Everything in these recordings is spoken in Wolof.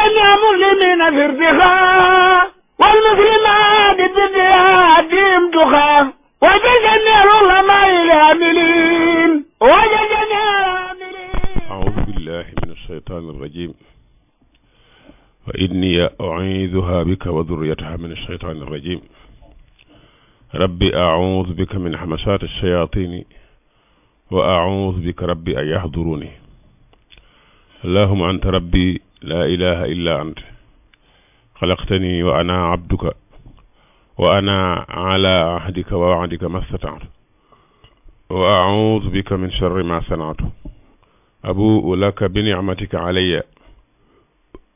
جميع مسلمين في ارتخاء والمسلمات بدياتهم دخاء وجل جميع العلماء العاملين وجل جميع العاملين. أعوذ بالله من الشيطان الرجيم وإني أعيذها بك وذريتها من الشيطان الرجيم. ربي أعوذ بك من همسات الشياطين وأعوذ بك ربي أن يحضروني. اللهم أنت ربي لا إله إلا أنت خلقتني وأنا عبدك وأنا على عهدك ووعدك ما استطعت وأعوذ بك من شر ما صنعت. أبوء لك بنعمتك علي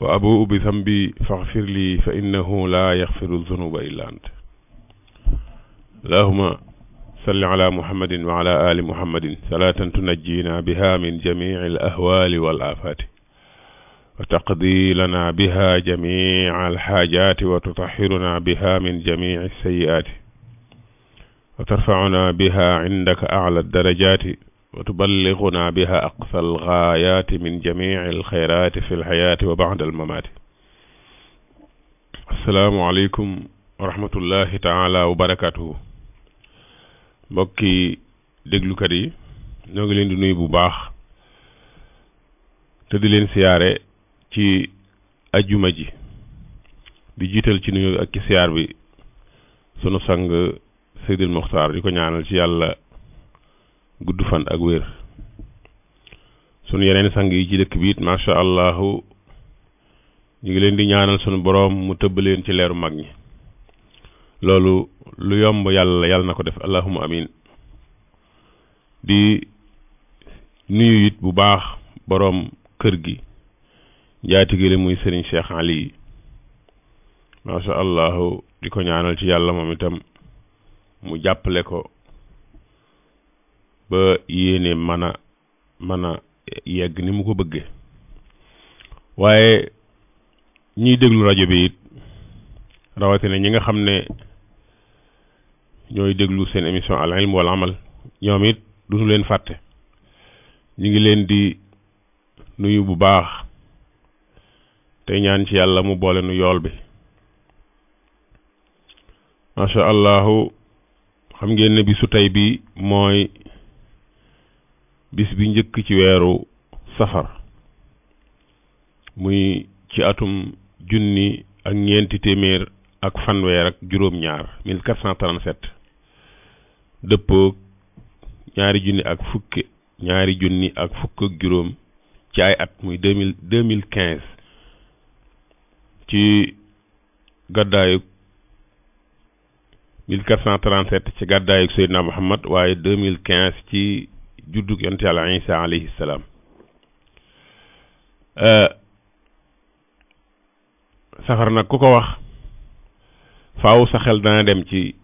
وأبوء بذنبي فاغفر لي فإنه لا يغفر الذنوب إلا أنت. اللهم صل على محمد وعلى آل محمد صلاة تنجينا بها من جميع الأهوال والآفات وتقضي لنا بها جميع الحاجات وتطهرنا بها من جميع السيئات وترفعنا بها عندك أعلى الدرجات وتبلغنا بها أقصى الغايات من جميع الخيرات في الحياة وبعد الممات. السلام عليكم ورحمة الله تعالى وبركاته. mbokki déglukat yi ñoo ngi leen di nuyu bu baax te di leen siyaare ci ajjuma ji di jiital ci nuyu ak ci siyaar bi sunu sang Seydil Mokhtar di ko ñaanal ci yàlla gudd fan ak wér. sunu yeneen sang yi ci dëkk bi it macha allahu ñu ngi leen di ñaanal sunu boroom mu tëbb leen ci leeru mag ñi. loolu lu yomb yàlla na ko def allahumma amin. di nuyu it bu baax boroom kër gi njaatige la muy Serigne Cheikh Ali masha allahu di ko ñaanal ci yàlla moom itam mu jàppale ko ba yéene mën a yegg ni mu ko bëggee. waaye ñiy déglu rajo bi it rawatina ñi nga xam ne ñooy déglu seen émission al ilm wal amal ñoom it duñu leen fàtte. ñu ngi leen di nuyu bu baax tey ñaan ci yàlla mu boole nu yool bi masha allahu. xam ngeen ne bisu tey bi mooy bis bi njëkk ci weeru safar muy ci atum junni ak ñeenti téeméer ak fanweer ak juróom-ñaar 1437 dëppoo ñaari junni ak fukk ak juróom ci ay at muy 2015 ci gàddaayug 1437 ci gàddaayug Seydina Muhammad waaye 2015 ci juddug yonent Yàlla Isa alayhi salaam. safar nag ku ko wax faaw sa xel dana dem ci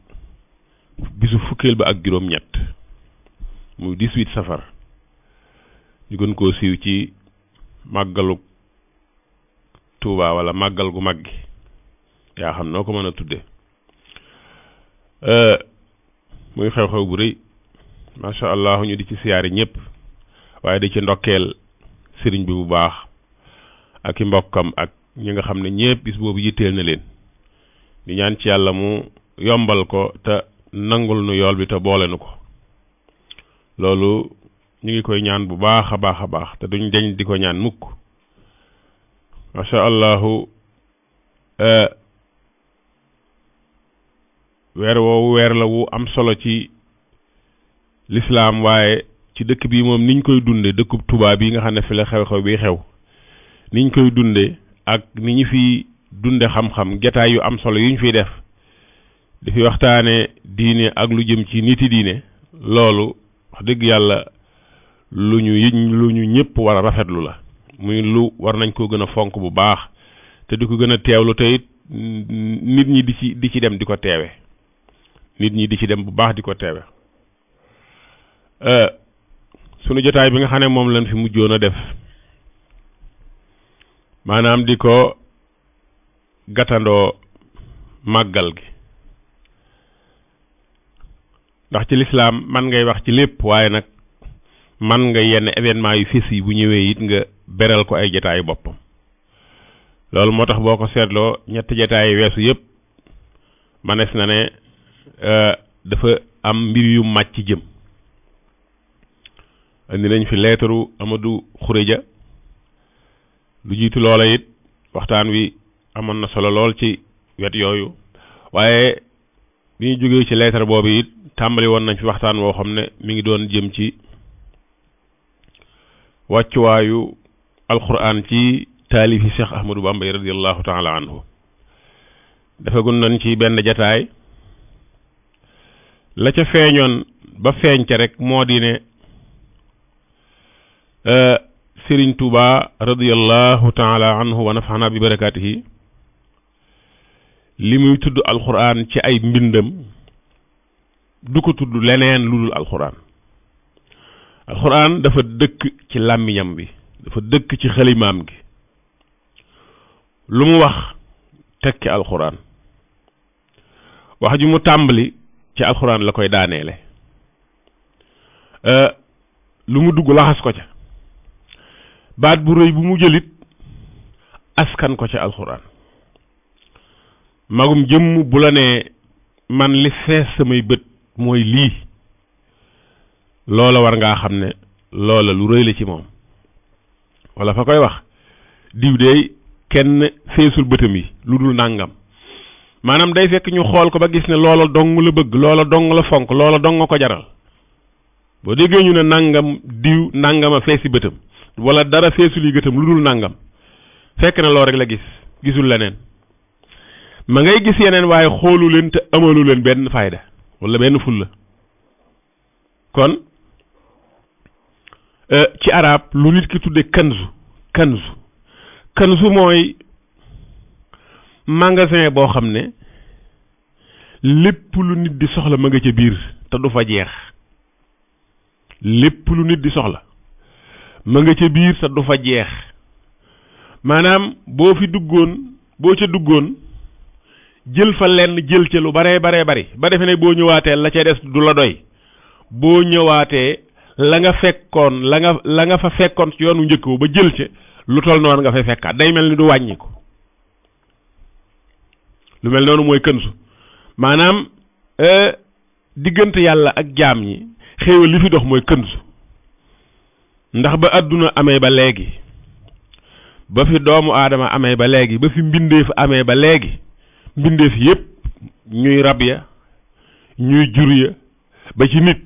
bisu fukkeel ba ak juróom-ñett muy 18 safar ñu gën koo siiw ci màggalu Tuuba wala màggal gu mag gi yaa xam noo ko mën a tudde muy xew-xew bu rëy macha allah ñu di ci siyaari ñëpp waaye di ci ndokkeel sëriñ bi bu baax ak i mbokkam ak ñi nga xam ne ñëpp bis boobu yitteel na leen di ñaan ci yàlla mu yombal ko te nangul nu yool bi te boole nu ko. loolu ñu ngi koy ñaan bu baax a baax te duñ deñ di ko ñaan mukk masha allahu. weer woowu weer la wu am solo ci lislaam waaye ci dëkk bi moom niñ koy dunde dëkkub Tuubaa bi nga xam ne fi la xew-xew bi xew niñ koy dunde ak ni ñu fi dunde xam-xam jataay yu am solo yu ñu fiy def di fi waxtaane diine ak lu jëm ci niti diine loolu wax dëgg yàlla lu ñu ñëpp war a rafetlu la muy lu war nañ koo gën a fonk bu baax te di ko gën a teewlu te it nit ñi di ci dem di ko teewe nit ñi di ci dem bu baax di ko teewe. sunu jotaay bi nga xam ne moom lañ fi mujjoon a def maanaam di ko gàttandoo màggal gi ndax ci lislaam man ngay wax ci lépp waaye nag man nga yenn événement yu fés yi bu ñëwee it nga beral ko ay jotaayu boppam loolu moo tax boo ko seetloo ñetti jataay weesu yëpp manees na ne dafa am mbir yu màcc jëm andi nañ fi leetaru Amadou Khourédia lu jiitu loola it waxtaan wi amoon na solo lool ci wet yooyu waaye bi ñu jógee ci leetar boobu it tàmbali woon nañ fi waxtaan woo xam ne mi ngi doon jëm ci wàccuwaayu alquran ci taalifi Cheikh Ahmadou Bamba radiyallahu taala anhu defagun nañ ci benn jataay la ca feeñoon ba feeñ ca rek moo di ne Serigne Touba radiyallahu taala anhu wa nafa'ana bi barakatihi li muy tudd alquran ci ay mbindam du ko tudd leneen lu dul alquran dafa dëkk ci làmmiñam bi dafa dëkk ci xalimaam gi lu mu wax tekki alquran wax ju mu tàmbali ci alquran la koy daaneele lu mu dugg laxas ko ca baat bu rëy bu mu jëlit askan ko ca alquran magum jëmm bu la ne man li fees samay bët mooy lii loola war ngaa xam ne loola lu rëy la ci moom wala fa koy wax diw de kenn feesul bëtam yi lu dul nàngam maanaam day fekk ñu xool ko ba gis ne loola dong la bëgg loola dong la fonk loola dong ko jaral boo déggee ñu ne nàngam diw nàngama feesi bëtam wala dara feesul yi gëtam lu dul nàngam fekk na loo rek la gisul leneen ma ngay gis yeneen waaye xoolu leen te amalu leen benn fayda wala benn fulla kon ci arab lu nit ki tudde kanzu mooy magasin boo xam ne lépp lu nit di soxla ma nga ca biir te du fa jeex lépp lu nit di soxla ma nga ca biir te du fa jeex maanaam boo ca duggoon jël fa lenn jël ca lu bare bari ba defe ne boo ñëwaatee la ca des du la doy boo ñëwaatee la nga fa fekkoon ci yoonu njëkk ba jël ca lu toll noonu nga fay fekkaat day mel ni du wàññi ko lu mel noonu mooy kënsu maanaam diggante yàlla ak jaam ñi xéewal li fi dox mooy kënsu ndax ba àdduna amee ba léegi ba fi doomu aadama amee ba léegi ba fi mbindeef amee ba léegi mbindeef yépp ñuy rab ya ñuy jur ya ba ci nit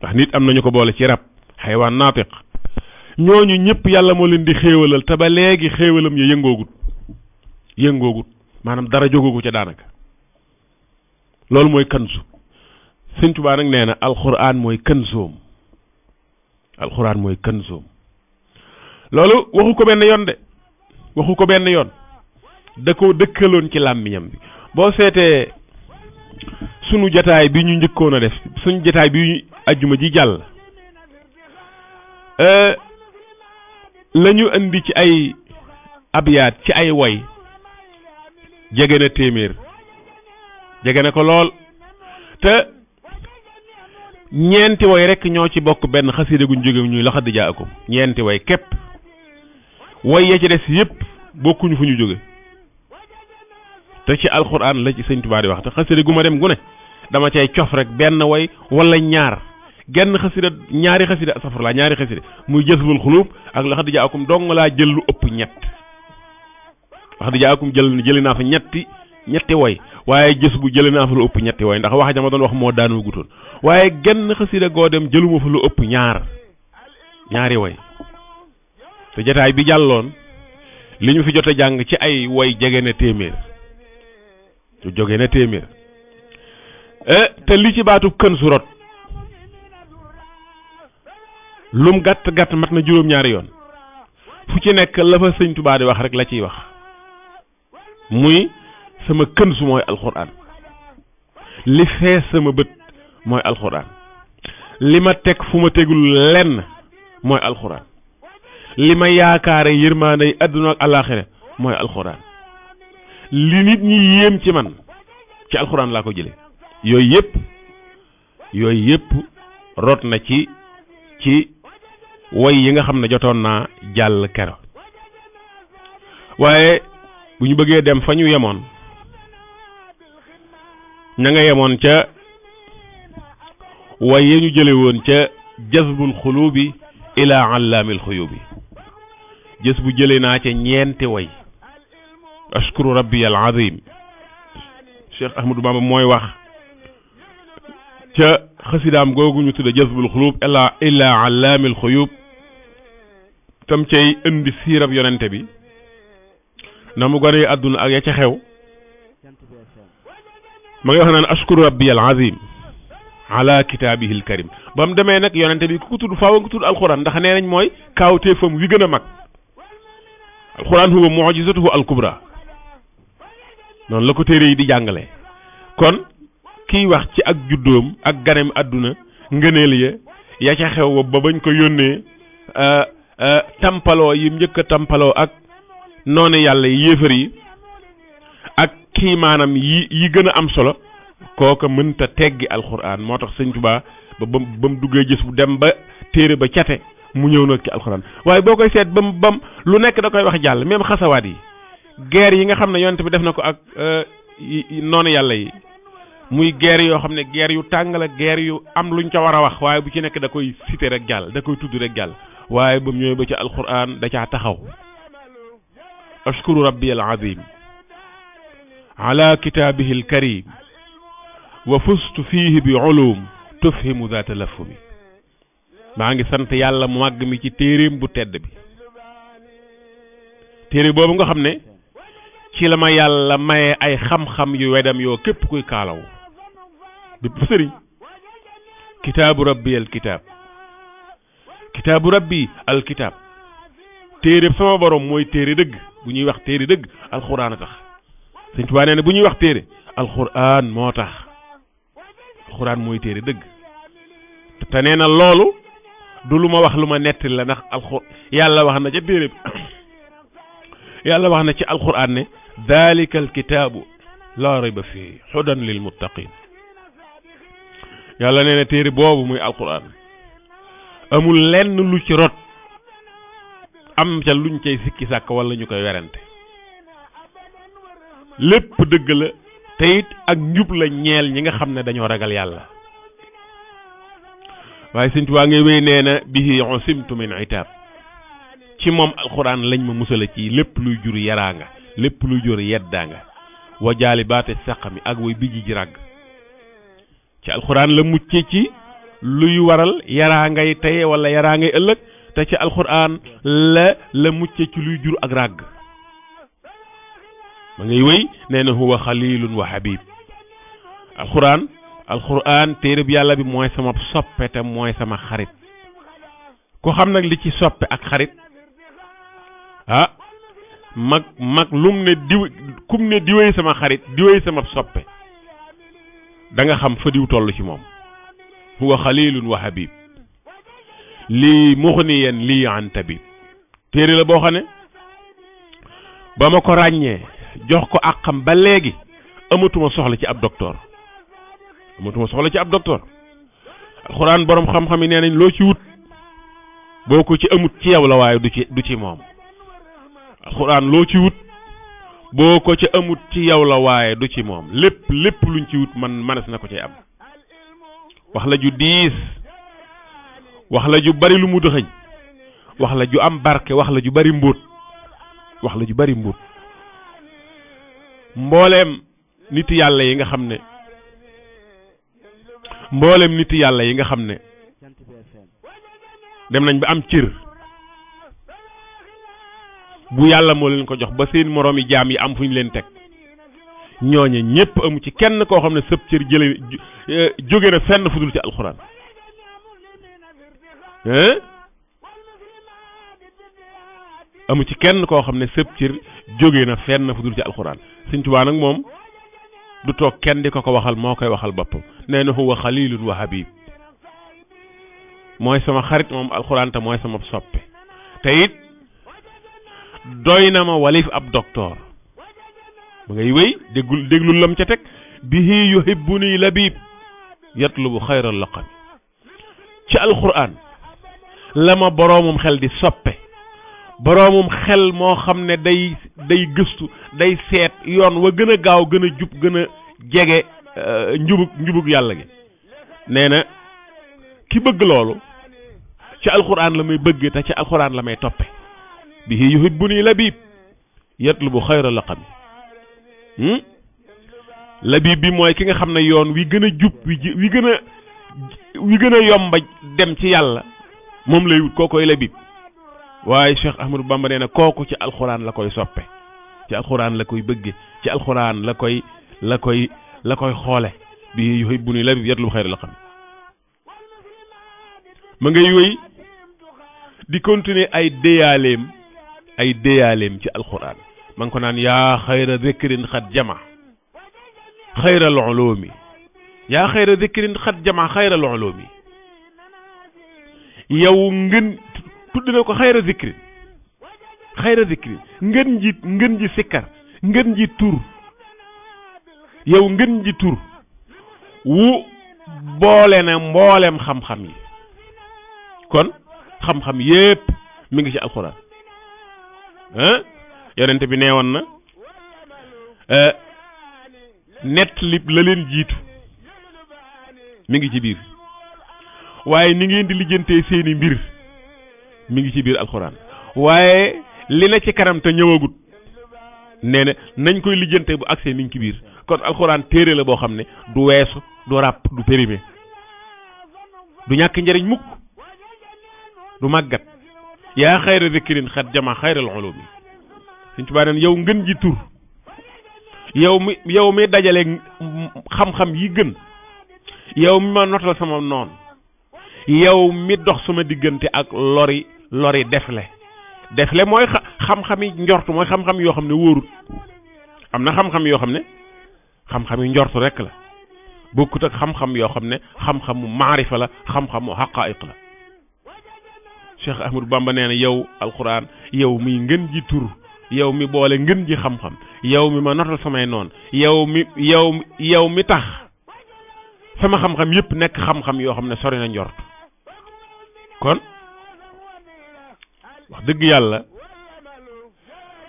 ndax nit am nañu ko boole ci rab xaywaan naatiq ñooñu ñëpp yàlla moo leen di xéewalal te ba léegi xéewalam ya yëngoogut maanaam dara jógoogu ca daanaka loolu mooy kanzu Sëñ Tuubaa nag nee na alxuraan mooy kanzoom loolu waxu ko benn yoon da ko dëkkaloon ci làmmiñam bi boo seetee sunu jataay bi ñu njëkkoon a def suñu jataay bi ajjuma ji jàll la ñu indi ci ay abyaat ci ay woy jege na téeméer jege na ko lool te ñeenti woy rek ñoo ci bokk benn xasida guñ jóge ñuy laqad jaakum ñeenti woy képp woy ya ci des yépp bokkuñu fu ñu jóge te ci alxuraan la ci Sëñ Tuubaa di wax te xasida gu ma dem gu ne dama cay cof rek benn woy wala ñaar ñaari xasida muy Jazbul Xuluub ak laqad jaakum dong laa jël lu ëpp ñett laqad jaakum jëli naa fa ñetti woy waaye jës bu jëli naa fa lu ëpp ñetti woy ndax wax dama doon wax moo daanu gutoon waaye genn xasida goo dem jëluma fa lu ëpp ñaari woy te jataay bi jàlloon li ñu fi jot a jàng ci ay woy jege na téeméer te li ci baatu kën su rot lum gàtt mat na juróom-ñaari yoon fu ci nekk la fa Sëñ Tuubaa di wax rek la ciy wax muy sama kën su mooy alxuraan li fees sama bët mooy alxuraan li ma teg fu ma tegul lenn mooy alxuraan li ma yaakaare yërmaande àdduna ak àllaaxira mooy alxuraan li nit ñi yéem ci man ci alxuraan laa ko jële yooyu yëpp rot na ci woy yi nga xam ne jotoon naa jàll kero waaye bu ñu bëggee dem fa ñu yemoon ña nga yemoon ca waaye ñu jële woon ca jazbul xulubi ila allaamil xuyubi jës bu jële naa ca ñeenti way ashkuru rabbi al azim Cheikh Ahmadou Bamba mooy wax ca xasidaam googu ñu tudde jazbul xulub ila allaamil xuyub tam cay indi siirab yonente bi na mu gone àdduna ak ya ca xew ma ngi wax naan ashkuru rabbi al azim ala kitaabihi al karim ba mu demee nag yonente bi ku ko tudd faaw nga tudd alquran ndax nee nañ mooy kaawteefam wi gën a mag alquran huwa mu'jizatuhu al kubra noonu la ko téere yi di jàngale kon kiy wax ci ak juddoom ak ganem àdduna ngëneel ya ca xew ba bañ ko yónnee tampaloo yi njëkk a tampaloo ak noonu yàlla yéefar yi ak kii maanaam yi gën a am solo kooka mënta teggi alxuraan moo tax sëñ Tuubaa ba mu duggee gis bu dem ba téere ba cate mu ñëw nag ci alxuraan waaye boo koy seet bam lu nekk da koy wax jàll même xasawaat yi guerre yi nga xam ne yonent bi def na ko ak noonu yàlla yi muy guerre yoo xam ne guerre yu tàng la guerre yu am luñ ca war a wax waaye bu ci nekk da koy cité rek jàll da koy tudd rek jàll waaye ba mu ñëwee ba ci alxuraan da caa taxaw ashkuru rabbi al azim ala kitaabihi al karim wa fustu fiihi bi ulum tufhimu zaata lafumi maa ngi sant yàlla mu màgg mi ci téeréem bu tedd bi téere boobu nga xam ne ci la ma yàlla maye ay xam-xam yu wedam yoo képp kuy kaalaw bi sëriñ kitaabu rabbi al kitaab kitaabu rabbi al kitaab téere sama borom mooy téere dëgg bu ñuy wax téere dëgg alxuraan a tax Sëñ Tuubaa nee na bu ñuy wax téere alxuraan moo tax alxuraan mooy téere dëgg te nee na loolu du lu ma wax lu ma nettali la ndax yàlla wax na ca téere bi yàlla wax na ci alxuraan ne dalika alkitaabu laa rayba fii hudan lil muttaqin yàlla nee na téere boobu muy alxuraan amul lenn lu ci rot am ca luñ cay sikki sàkk wala ñu koy werante lépp dëgg la te it ak njub la ñeel ñi nga xam ne dañoo ragal yàlla waaye Sëñ Tuubaa ngay wéy nee na bihi usimtu min itaab ci moom alxuraan lañ ma musala ci lépp luy jur yaraanga lépp luy jur yeddaanga wa jaali baate saqami ak way bijji ji ràgg ci alxuraan la mucce ci luy waral yaraangay tey wala yaraangay ëllëg te ci alxuraan la mucce ci luy jur ak ràgg ma ngay wéy nee na huwa xalilun wa habib alxuraan téere bi yàlla bi mooy sama soppe te mooy sama xarit ku xam nag li ci soppe ak xarit mag lum ne kum ne diwéy sama xarit diwéy sama soppe da nga xam fa diw toll ci moom huwa xalilun wa habib lii muxniyan lii an tabib téere la boo xam ne ba ma ko ràññee jox ko àqam ba léegi amatuma soxla ci ab docteur alxuraan borom xam-xam yi nee nañ loo ci wut boo ko ci amut ci yow la waaye du ci moom alxuraan loo ci wut boo ko ci amut ci yow la waaye du ci moom lépp luñ ci wut manes na ko ci am wax la ju diis wax la ju bari lu mu dëxëñ wax la ju am barke wax la ju bari mbóot mbooleem nit yàlla yi nga xam ne dem nañ ba am cër bu yàlla moo leen ko jox ba seen moroomi jaam yi am fu ñu leen teg ñooñe ñépp amu ci kenn koo xam ne sëb cër jóge na fenn fu dul ci alxuraan amu ci kenn koo xam ne sëb cër jóge na fenn fu dul ci alxuraan Sëñ Tuubaa nag moom du toog kenn di ko waxal moo koy waxal boppam nee na huwa xalilun wa habib mooy sama xarit moom alxuraan te mooy sama soppe te it doy na ma walif ab docteur ma ngay wéy déglul lam ca teg bihi yuhibbuni labib yatlubu xayral laqab ci alxuraan la ma boroomam xel di soppe boroomum xel moo xam ne day gëstu day seet yoon wa gën a gaaw gën a jub gën a jege njubug yàlla gi nee na ki bëgg loolu ci alxuraan la may bëgg te ci alxuraan la may toppe bihi yuhibbuni labib yatlubu xayra laqami labib bi mooy ki nga xam ne yoon wi gën a jub wi gën a yomba dem ci yàlla moom lay wut kookoy labib waaye Cheikh Ahmadou Bamba nee na kooku ci alxuraan la koy soppe ci alxuraan la koy bëgge ci alxuraan la koy xoole bi yuhibbuni labib yatlubu xayra laqami ma ngay wéy di continuer ay déyaaleem ci alxuraan ma ngi ko naan yaa xayra dhikrin xat jama xayral ulumi yaa xayra dhikrin xat jama xayral ulumi yow ngën tudd na ko xayra dhikrin ngën ji sikkar ngën ji tur yow ngën ji tur wu boole na mboolem xam-xam yi kon xam-xam yépp mi ngi ci alxuraan yonent bi nee woon na nett lib la leen jiitu mi ngi ci biir waaye ni ngeen di lijjantee seeni mbir mi ngi ci biir alxuraan waaye li na ci kanam te ñëwagut nee na nañ koy lijjante bu accès mi ngi ci biir kon alxuraan téere la boo xam ne du weesu du ràpp du périmé du ñàkk njëriñ mukk du màggat yaa xayra dhikrin xat jama xayral ulumi Sëñ Tuubaa neen yow ngën ji tur yow mi dajale xam-xam yi gën yow mi ma notal sama noon yow mi dox sama diggante ak lori defle mooy xam-xami njort mooy xam-xam yoo xam ne wóorut am na xam-xam yoo xam ne xam-xami njort rek la bokkut ak xam-xam yoo xam ne xam-xamu maarifa la xam-xamu xaqaa'iq la Cheikh Ahmadou Bamba nee na yow alquran yow mi ngën ji tur yow mi boole ngën ji xam-xam yow mi ma notal samay noon yow mi tax sama xam-xam yépp nekk xam-xam yoo xam ne sori na njort kon wax dëgg yàlla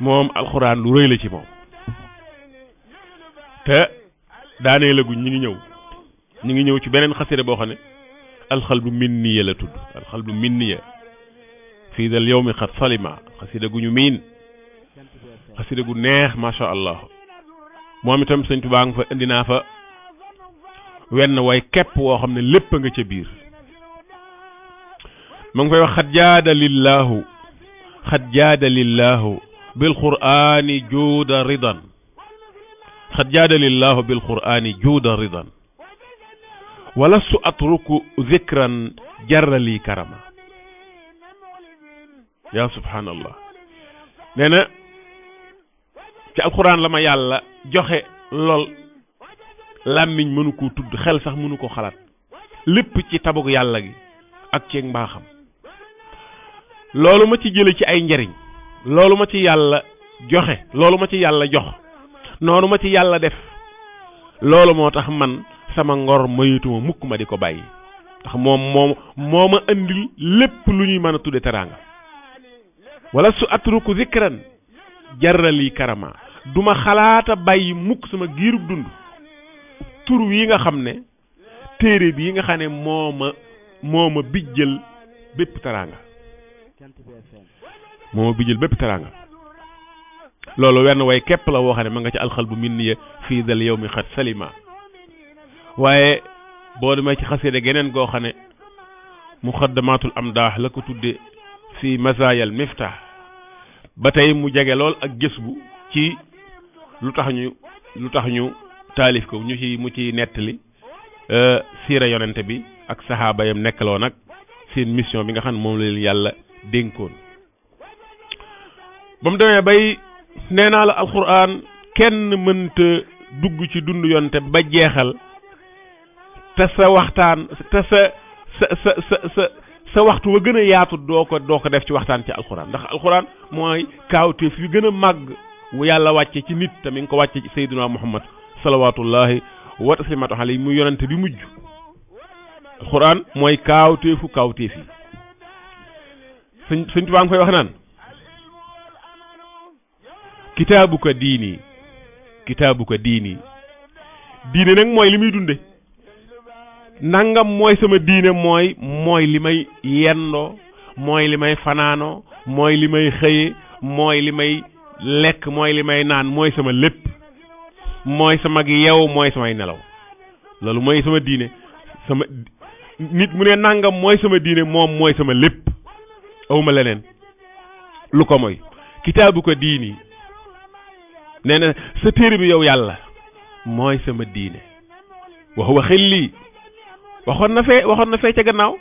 moom alxuraan lu rëy la ci moom te daanee laguñ ñi ngi ñëw ci beneen xasida boo xam ne alxalbu minniya la tudd alxalbu minniya fii dal yawmi xat salima xasida gu ñu miin xasida gu neex masha allah moom itam Sëñ Tuubaa nga fa indi naa fa wenn way képp woo xam ne lépp nga ca biir ma ngi fay wax xat jaada lillahu bil qur'ani juuda ridan xat jaada lillahu bil qur'ani juuda ridan wala su atruku zikran jarrali karama yaa subhaanallah nee na ci alquran la ma yàlla joxe lool làmmiñ mënu koo tudd xel sax mënu ko xalaat lépp ci tabug yàlla gi ak ci mbaaxam loolu ma ci jële ci ay njariñ loolu ma ci yàlla joxe loolu ma ci yàlla jox noonu ma ci yàlla def loolu moo tax man sama ngor mayituma mukk ma di ko bàyyi ndax moo ma andil lépp lu ñuy mën a tudde teraanga wala su atruku zikran jarrali karama duma xalaata bàyyi mukk sama giirug dund tur wi nga xam ne téere bi yi nga xam ne moo ma bijjël bépp teraanga loolu wenn way képp la woo xam ne ma nga ci alxalbu minniya fii dal yawmi xat salima waaye boo demee ci xasida geneen goo xam ne muxaddamatul amdaax la ko tudde fi masaayal miftah ba tey mu jege lool ak gës bu ci lu tax ñu taalif ko mu ci nettali siira yonente bi ak saxaaba yam nekkaloo nag seen mission bi nga xam ne moom la leen yàlla dénkoon ba mu demee bay nee naa la alquran kenn mënta dugg ci dund yonente ba jeexal te sa waxtaan te sa waxtu wa gën a yaatu doo ko def ci waxtaan ci alquran ndax alquran mooy kaawteef yu gën a màgg wu yàlla wàcce ci nit te mi ngi ko wàcce ci sayyidina muhammad salawatullahi wa taslimatu alayhi mu yonente bi mujj alquran mooy kaawteefu kaawteef yi sëñ Tuubaa ngi koy wax naan kitaabuka diini diine nag mooy li muy dunde nangam mooy sama diine mooy li may yendoo mooy li may fanaanoo mooy li may xëye mooy li may lekk mooy li may naan mooy sama lépp mooy sama yeew mooy samay nelaw loolu mooy sama diine sama nit mu ne nangam mooy sama diine moom mooy sama lépp awma leneen lu ko mooy kitaabu ko diini nee na sa téere bi yow yàlla mooy sama diine wa huwa xilli waxoon na fee ca gannaaw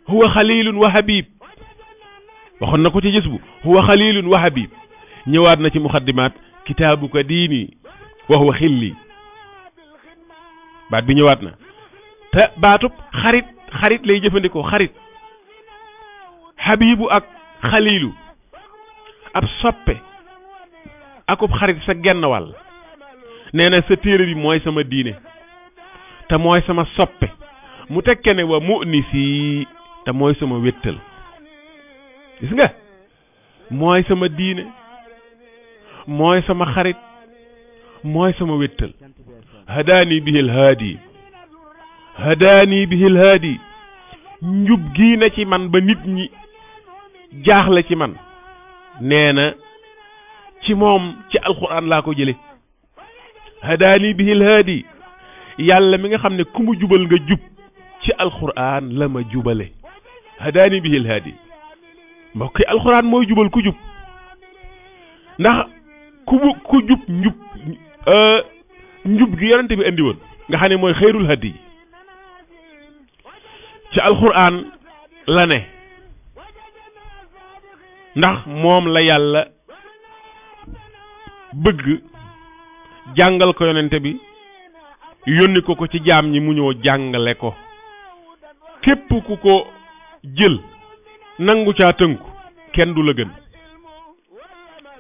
huwa xalilun wa habib waxoon na ko ci gis bu huwa xalilun wa habib ñëwaat na ci muxaddimaat kitaabu ko diini wa huwa xilli baat bi ñëwaat na te baatub xarit lay jëfandikoo xarit habibu ak xalilu ab soppe akub xarit sa genn wàll nee na sa téere bi mooy sama diine te mooy sama soppe mu tekke ne wa mu'nisi te mooy sama wéttal gis nga mooy sama diine mooy sama xarit mooy sama wéttal hadaani bihil haadi njub gii na ci man ba nit ñi jaaxle ci man nee na ci moom ci alquran laa ko jële hadaani bihil haadi yàlla mi nga xam ne ku mu jubal nga jub ci alquran la ma jubale hadaani bihil haadi mbokk yi alquran mooy jubal ku jub ndax ku jub njub gi yonente bi andi woon nga xam ne mooy xayrul hadi ci alquran la ne ndax moom la yàlla bëgg jàngal ko yonente bi yónni ko ci jaam ñi mu ñëw jàngale ko képp ku ko jël nangu caa tënku kenn du la gën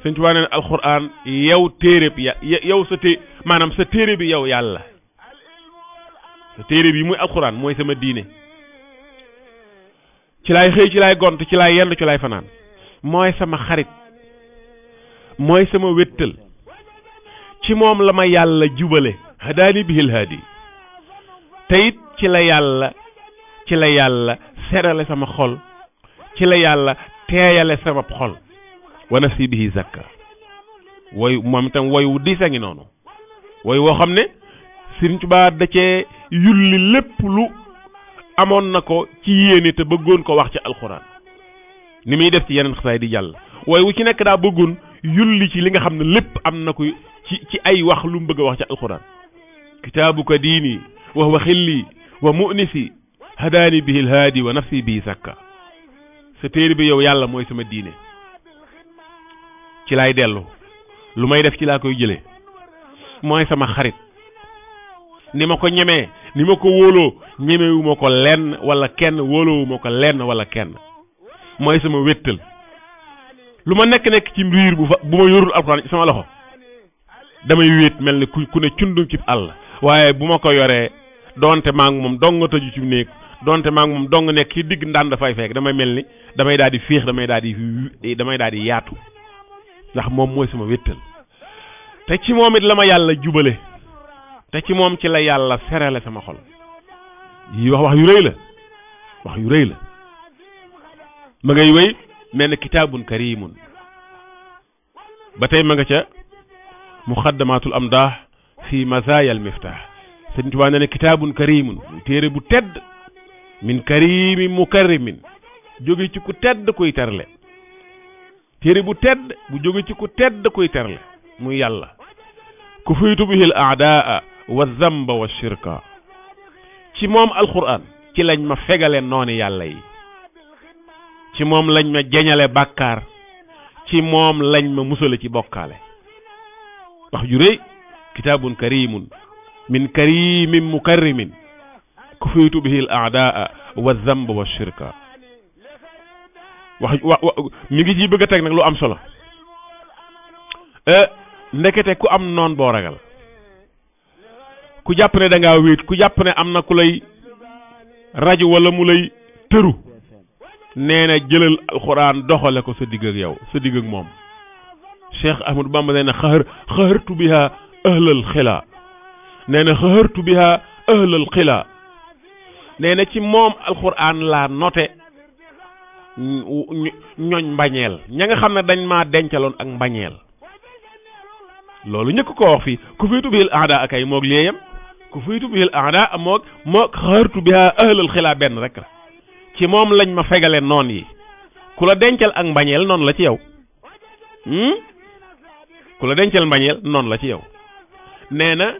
Sëñ Tuubaa nee na alquran yow téere bi yow maanaam sa téere bi yow yàlla sa téere bi muy alquran mooy sama diine ci laay xëy ci laay gont ci laay yenn ci laay fanaan mooy sama xarit mooy sama wéttal ci moom la ma yàlla jubale hadaani bihil haadi te it ci la yàlla serale sama xol ci la yàlla teeyale sama xol wa nafsi bihi zakka woy moom itam woy wu diis a ngi noonu woy woo xam ne Sëriñ Tuubaa da cee yulli lépp lu amoon na ko ci yéene te bëggoon ko wax ci alxuraan ni muy def ci yeneen xasaay di jàll woy wu ci nekk daa bëggoon yulli ci li nga xam ne lépp am na ko ci ay wax lu mu bëgg a wax ci alxuraan kitaabuka diini wa huwa xilli wa mu'nisi hadaani bihil haadi wa nafsi bihi zakka sa téere bi yow yàlla mooy sama diine ci laay dellu lu may def ci laa koy jëlee mooy sama xarit ni ma ko ñemee ni ma ko wóoloo ñemewu ma ko lenn wala kenn wóoloowu ma ko lenn wala kenn mooy sama wéttal lu ma nekk ci riir bu ma yorul alxuraan ci sama loxo damay wéet mel ni ku ne cundum ci àll waaye bu ma ko yoree donte maa ngi moom dong nga tëju ci néeg donte maa ngi moom dong nekk ci digg ndaan dafay fekk damay mel ni damay daal di féex damay daal di yaatu ndax moom mooy sama wéttal te ci moom it la ma yàlla jubale te ci moom ci la yàlla serale sama xol yi wax yu rëy la ma ngay wéy mel ne kitaabun karimun ba tey ma nga ca muxaddamatul amdah fi mazayal miftah Sëriñ Tuubaa nee na kitaabun karimun téere bu tedd min karimi mukarrimin jóge ci ku tedd kuy terle téere bu tedd bu jóge ci ku tedd kuy terle muy yàlla ku fuytu bihil aadaa wa zamba wa shirka ci moom alquran ci lañ ma fegale nooni yàlla yi ci moom lañ ma jeñale bàkkaar ci moom lañ ma musale ci bokkaale wax ju rëy kitaabun karimun min karimin mukarrimin ku fuytu bihil aadaa wa zamba wa shirka wax mi ngi ci bëgg a teg nag lu am solo ndekete ku am noon boo ragal ku jàpp ne da ngaa wéet ku jàpp ne am na ku lay rajo wala mu lay tëru nee na jëlal alxuraan doxale ko sa digg ak yow sa digg ak moom Cheikh Ahmadou Bamba nee na xahartu biha ahlal xila nee na xahartu biha ahlal xila nee na ci moom alxuraan laa note ñooñ mbañeel ña nga xam ne dañ maa dencaloon ak mbañeel loolu ñëkk ko wax fii ku fiitu bihil aada akay moog léeyam ku fiitu bihil aada moog xahartu biha ahlal xila benn rek la ci moom lañ ma fegale noon yi ku la dencal ak mbañeel noonu la ci yow ku la dencal mbañeel noonu la ci yow nee na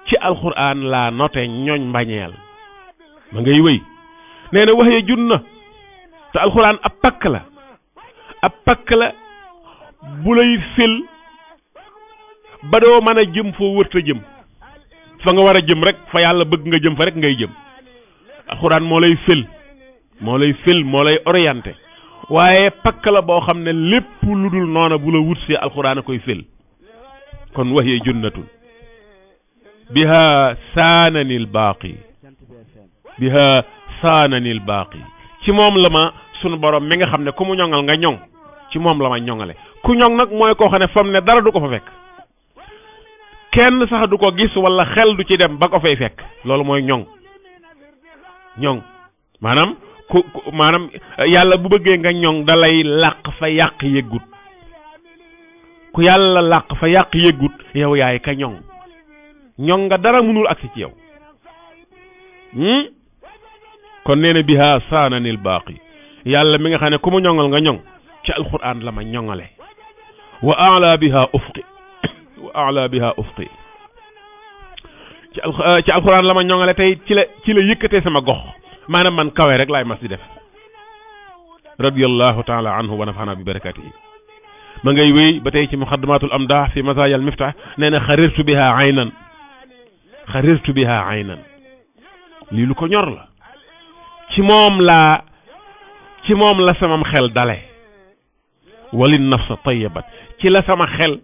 ci alxuraan laa note ñooñ mbañeel ma ngay wéy nee na waxee junna te alxuraan ab pakk la bu lay fil ba doo mën a jëm foo wërta jëm fa nga war a jëm rek fa yàlla bëgg nga jëm fa rek ngay jëm alxuraan moo lay fil moo lay orienté waaye pakk la boo xam ne lépp lu dul noona bu la wut si alxuraan a koy fil kon waxee junnatun biha saananil baaqi ci moom la ma sunu borom mi nga xam ne ku mu ñoŋal nga ñoŋ ci moom la ma ñoŋale ku ñoŋ nag mooy koo xam ne fam ne dara du ko fa fekk kenn sax du ko gis wala xel du ci dem ba ko fay fekk loolu mooy ñoŋ maanaam maanaam yàlla bu bëggee nga ñoŋ da lay làq fa yàq yëggut ku yàlla làq fa yàq yëggut yow yaay ka ñoŋ nga dara mënul agsi ci yow kon nee na biha saananil baaqi yàlla mi nga xam ne ku mu ñoŋal nga ñoŋ ci alquran la ma ñoŋale wa ala biha ufqi ci alquran la ma ñoŋale tey ci la yëkkatee sama gox maanaam man kawe rek laay mas di def radiyallahu taala anhu wa nafana bi barakatihi ma ngay wéy ba tey ci muqaddamatul amdah fi mazaya al miftah nee na xarirtu biha aynan lii lu ko ñor la ci moom la samam xel dale walin nafsa tayyibat ci la sama xel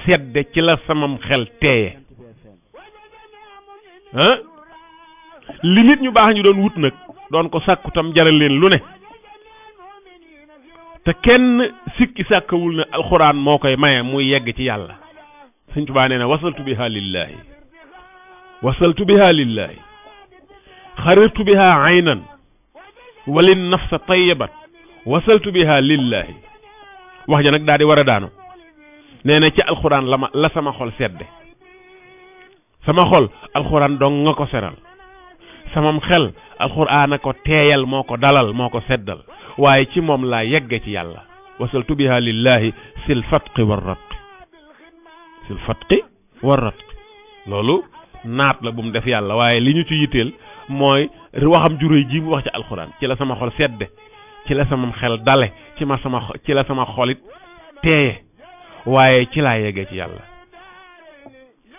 sedde ci la samam xel teeye li nit ñu baax ñu doon wut nag doon ko sàkku tam jaral leen lu ne te kenn sikki sàkkawul ne alxuraan moo koy maye muy yegg ci yàlla Sëñ Tuubaa nee na wasaltu biha lillahi xarirtu biha aynan walin nafsa tayyibat wasaltu biha lillahi wax ja nag daal di war a daanu nee na ci alxuraan la sama xol sedde sama xol alxuraan dong nga ko seral samam xel alxuraan a ko teeyal moo ko dalal moo ko seddal waaye ci moom laa yegge ci yàlla wasaltu biha lillahi sil fatqi war ratqi loolu naat la bu mu def yàlla waaye li ñu ci yitteel mooy waxam juróoy ji mu wax ci alxuraan ci la sama xol sedde ci la samam xel dale ci la sama xolit teeye waaye ci laa yegge ci yàlla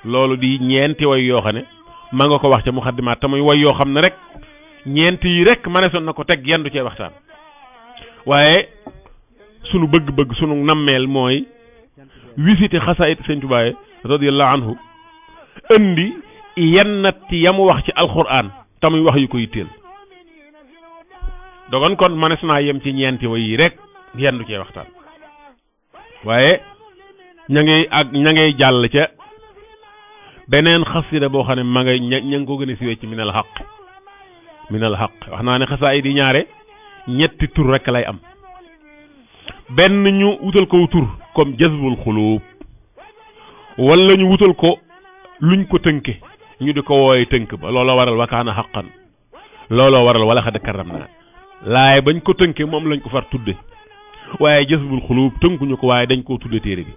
loolu di ñeenti way yoo xam ne ma nga ko wax ca muxaddimaat te muy way yoo xam ne rek ñeenti yi rek maneesoon na ko teg yendu cee waxtaan waaye sunu bëgg-bëgg sunu nammeel mooy visiter xasaayid Sëñ Tuubaa radiyallahu anhu indi yennati yamu wax ci alxuraan te muy wax yu ko yitteel dogon kon manees naa yem ci ñeenti way yi rek yendu cee waxtaan waaye ña ngay jàll ca beneen xasida boo xam ne ma ngay ña ngi ko gën a siwee ci minal xaq wax naa ne xasaayid yi ñaare ñetti tur rek lay am benn ñu wutal ko tur comme jazbul xuluub wala ñu wutal ko luñ ko tënke ñu di ko wooye tënk ba looloo waral wakaana xaqan looloo waral wala xad karam naa laay bañ ko tënke moom lañ ko far tudde waaye jazbul xuluub tënkuñu ko waaye dañ koo tudde téere bi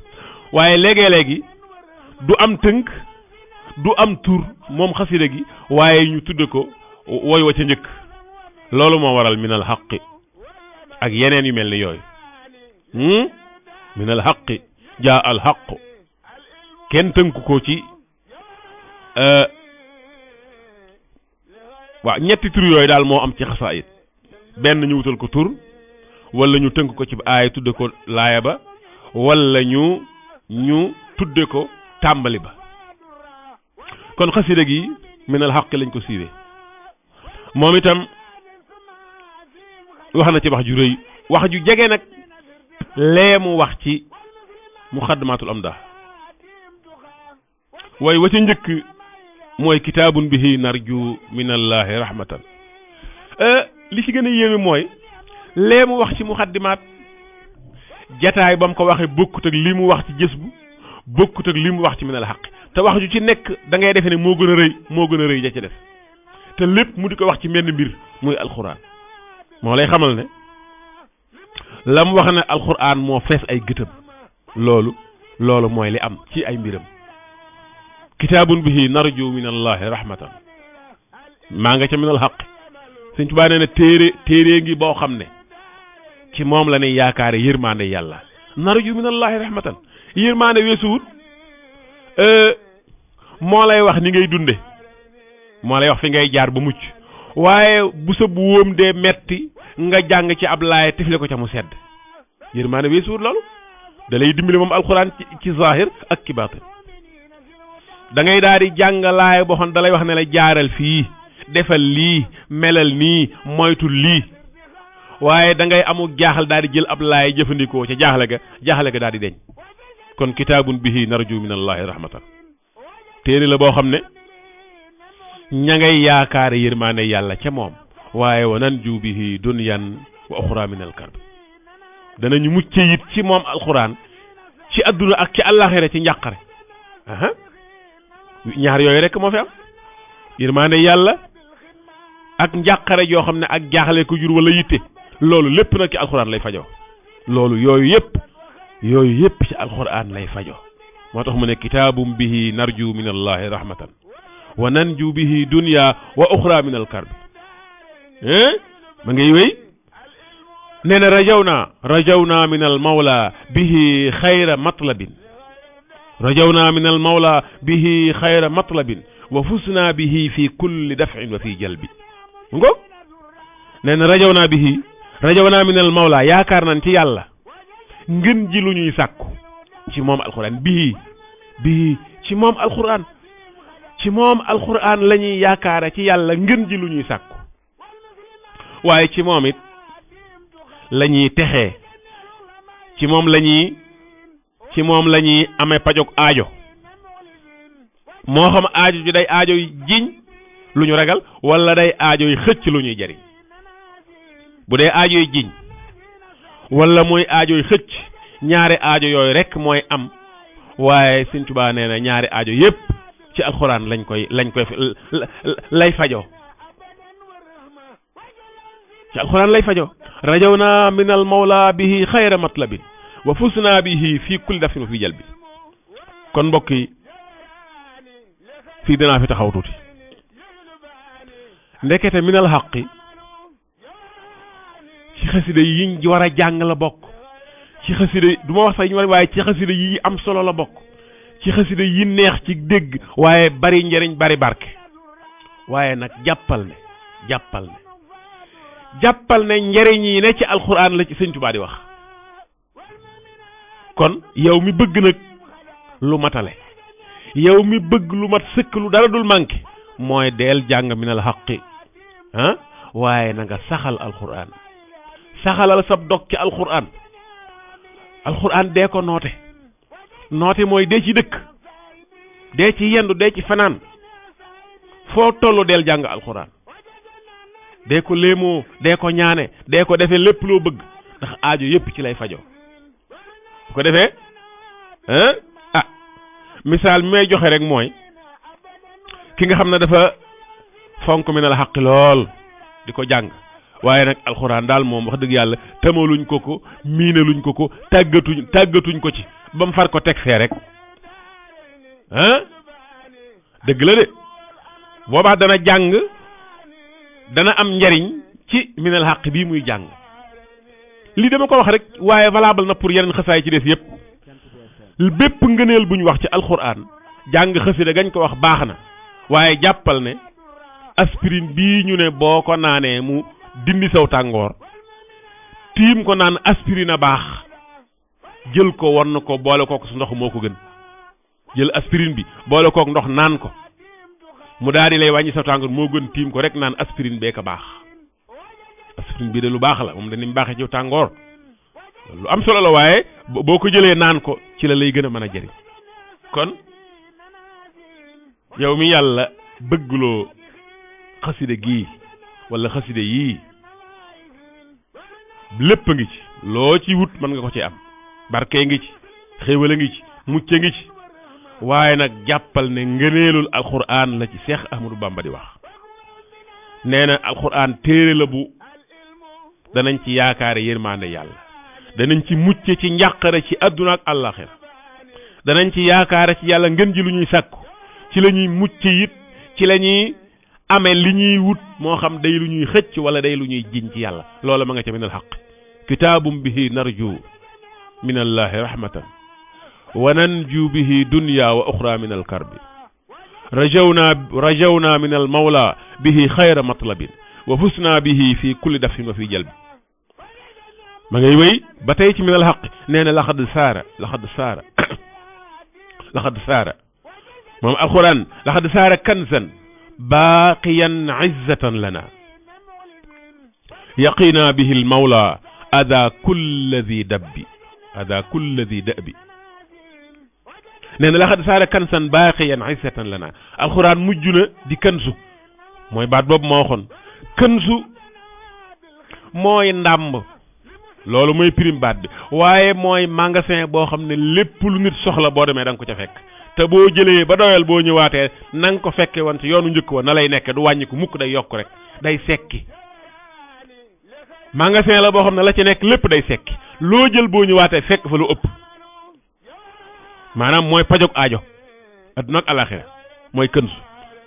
waaye léegi du am tënk du am tur moom xasida gi waaye ñu tudde ko woy wa ca njëkk loolu moo waral minal xaqi ak yeneen yu mel ni yooyu minal xaqi jaa al xaqu kenn tënku ko ci waaw ñetti tur yooyu daal moo am ci xasaayid benn ñu wutal ko tur wala ñu tënk ko ci aaya tudde ko laaya ba wala ñu tudde ko tàmbali ba kon xasida gi minal xaqi lañ ko siiwee moom itam wax na ci wax ju rëy wax ju jege nag lee mu wax ci muqaddamatul amdah waaye wa ca njëkk mooy kitaabun bihi narju minallahi rahmatan li ci gën a yéeme mooy lee mu wax ci muqaddimaat jataay ba mu ko waxee bokkut ak li mu wax ci jës bu bokkut ak li mu wax ci minal xaq te wax ju ci nekk da ngay defe ne moo gën a rëy ja ci def te lépp mu di ko wax ci menn mbir muy alquran moo lay xamal ne la mu wax ne alquran moo fees ay gëtëm loolu mooy li am ci ay mbiram kitaabun bihi narju min allahi rahmatan maa nga ca minal xaq Sëñ Tuubaa nee na téere ngi boo xam ne ci moom la ne yaakaare yërmaande yàlla narju min allahi rahmatan yërmaande weesuwut moo lay wax ni ngay dunde moo lay wax fi ngay jaar ba mucc waaye bu sa bu wóom dee metti nga jàng ci ab laaya tifle ko ca mu sedd yërmaande weesuwut loolu da lay dimbali moom alxuraan ci zahir ak ci baatin da ngay daal di jàng laaya boo xam da lay wax ne la jaaral fii defal lii melal nii moytul lii waaye da ngay amul jaaxal daal di jël ab laaya jëfandikoo ca jaaxle ga daal di deñ kon kitaabun bihi narju min allahi rahmatan téere la boo xam ne ña ngay yaakaare yërmaane yàlla ca moom waaye wa nanju bihi dunyan wa uxra min al karb danañu mucc it ci moom alxuraan ci adduna ak ci àllaxira ci njàqare ñaar yooyu rek moo fi am yërmaane yàlla ak njàqare joo xam ne ak jaaxle ko jur wala yitte loolu lépp nag ci alxuraan lay fajoo loolu yooyu yëpp ci alxuraan lay fajoo moo tax mu ne kitaabum bihi narju min allahi rahmatan wa nanju bihi dunya wa uxra min al karbi ma ngay wéy nee na rajawna min al mawla bihi xayra matlabin rajawna min al mawla bihi xayra matlabin wa fusna bihi fi kulli daf'in wa fi jalbi ngo nee na rajawna min al mawla yaakaar nañ ci yàlla ngën ji lu ñuy sàkku ci moom alquran bihi ci moom alquran la ñuy yaakaare ci yàlla ngën ji lu ñuy sàkku waaye ci moom it la ñuy texee ci moom la ñuy amee pajog aajo moo xam aajo ji day aajo yi jiñ lu ñu ragal wala day aajo yi xëcc lu ñuy jariñ bu dee aajo yi jiñ wala mooy aajo yi xëcc ñaari aajo yooyu rek mooy am waaye Sëñ Tuubaa nee na ñaari aajo yépp ci alxuraan lay fajoo ci alxuraan lay fajoo rajawna min al mawla bihi xayra matlabin wa fusna bihi fii kulli dafin wa fi jalbi kon mbokk yi fii dinaa fi taxaw tuuti ndekete minal xaqi ci xasida yiñ war a jàng la bokk ci xasida du ma wax sax ñu war waaye ci xasida yi am solo la bokk ci xasida yi neex ci dégg waaye bari njëriñ bari barke waaye nag jàppal ne njëriñ yi ne ci alxuraan la ci Sëñ Tuubaa di wax kon yow mi bëgg nag lu matale yow mi bëgg lu mat sëkk lu dara dul manqué mooy deel jàng minal xaqi waaye na nga saxal alxuraan saxalal sab dog ci alxuraan dee ko noote mooy dee ci dëkk dee ci yendu dee ci fanaan foo tollu deel jàng alxuraan dee ko léemoo dee ko ñaane dee ko defee lépp loo bëgg ndax aajo yépp ci lay fajoo bu ko defee misaal mi may joxe rek mooy ki nga xam ne dafa fonk minal xaqi lool di ko jàng waaye nag alxuraan daal moom wax dëgg yàlla tëmaluñ ko miinaluñ ko tàggatuñ ko ci ba mu far ko teg fee rek dëgg la de boobaa dana jàng dana am njariñ ci minal xaq bii muy jàng lii dama ko wax rek waaye valable na pour yeneen xasaay ci des yépp bépp ngëneel bu ñu wax ci alxuraan jàng xasida gañ ko wax baax na waaye jàppal ne aspirine bii ñu ne boo ko naanee mu dindi saw tàngoor tiim ko naan aspirine a baax jël ko won na ko boole kook su ndox moo ko gën jël aspirine bi boole kook ndox naan ko mu daal di lay wàññi saw tàngoor moo gën tiim ko rek naan aspirine bee ko baax aspirin bii de lu baax la moom dañu baaxee ci tàngoor lu am solo la waaye boo ko jëlee naan ko ci la lay gën a mën a jëriñ kon yow mi yàlla bëggloo xaside gii wala xaside yii lépp a ngi ci loo ci wut mën nga ko ci am barke ngi ci xéewal a ngi ci mucc a ngi ci waaye nag jàppal ne ngëneelul alquran la ci Seex Ahmadu Bamba di wax nee na alquran téere la bu danañ ci yaakaare yërmande yàlla danañ ci mucce ci njàqare ci adduna ak àllaxira danañ ci yaakaare ci yàlla ngën ji lu ñuy sàkku ci la ñuy mucce it ci la ñuy amee li ñuy wut moo xam day lu ñuy xëcc wala day lu ñuy jiñ ci yàlla loola ma nga ca min al xaq kitaabum bihi narju min allahi rahmatan wa nanju bihi dunya wa uxra min al karbi rajawna min al mawla bihi xayra matlabin wa fusna bihi fi kulli dafin wa fi jalbi ma ngay wéy ba tey ci min al xaq nee na laxad saara moom alquran laxad saara kanzan baaqiyan izzatan lana yaqina bihi al mawla ada kulla di dabbi nee na laxad saara kansan baaqiyan izzatan lana alquran mujj na di kansu mooy baat boobu moo waxoon kansu mooy ndàmb loolu mooy prime baat bi waaye mooy magasin boo xam ne lépp lu nit soxla boo demee da nga ko ca fekk te boo jëlee ba doyal boo ñëwaatee na nga ko fekke woon ci yoonu njëkk wa na lay nekk du wàññi ko mukk day yokk rek day sekki magasin la boo xam ne la ci nekk lépp day sekki loo jël boo ñëwaatee fekk fa lu ëpp maanaam mooy pajog aajo adduna ak alaxira mooy kënsu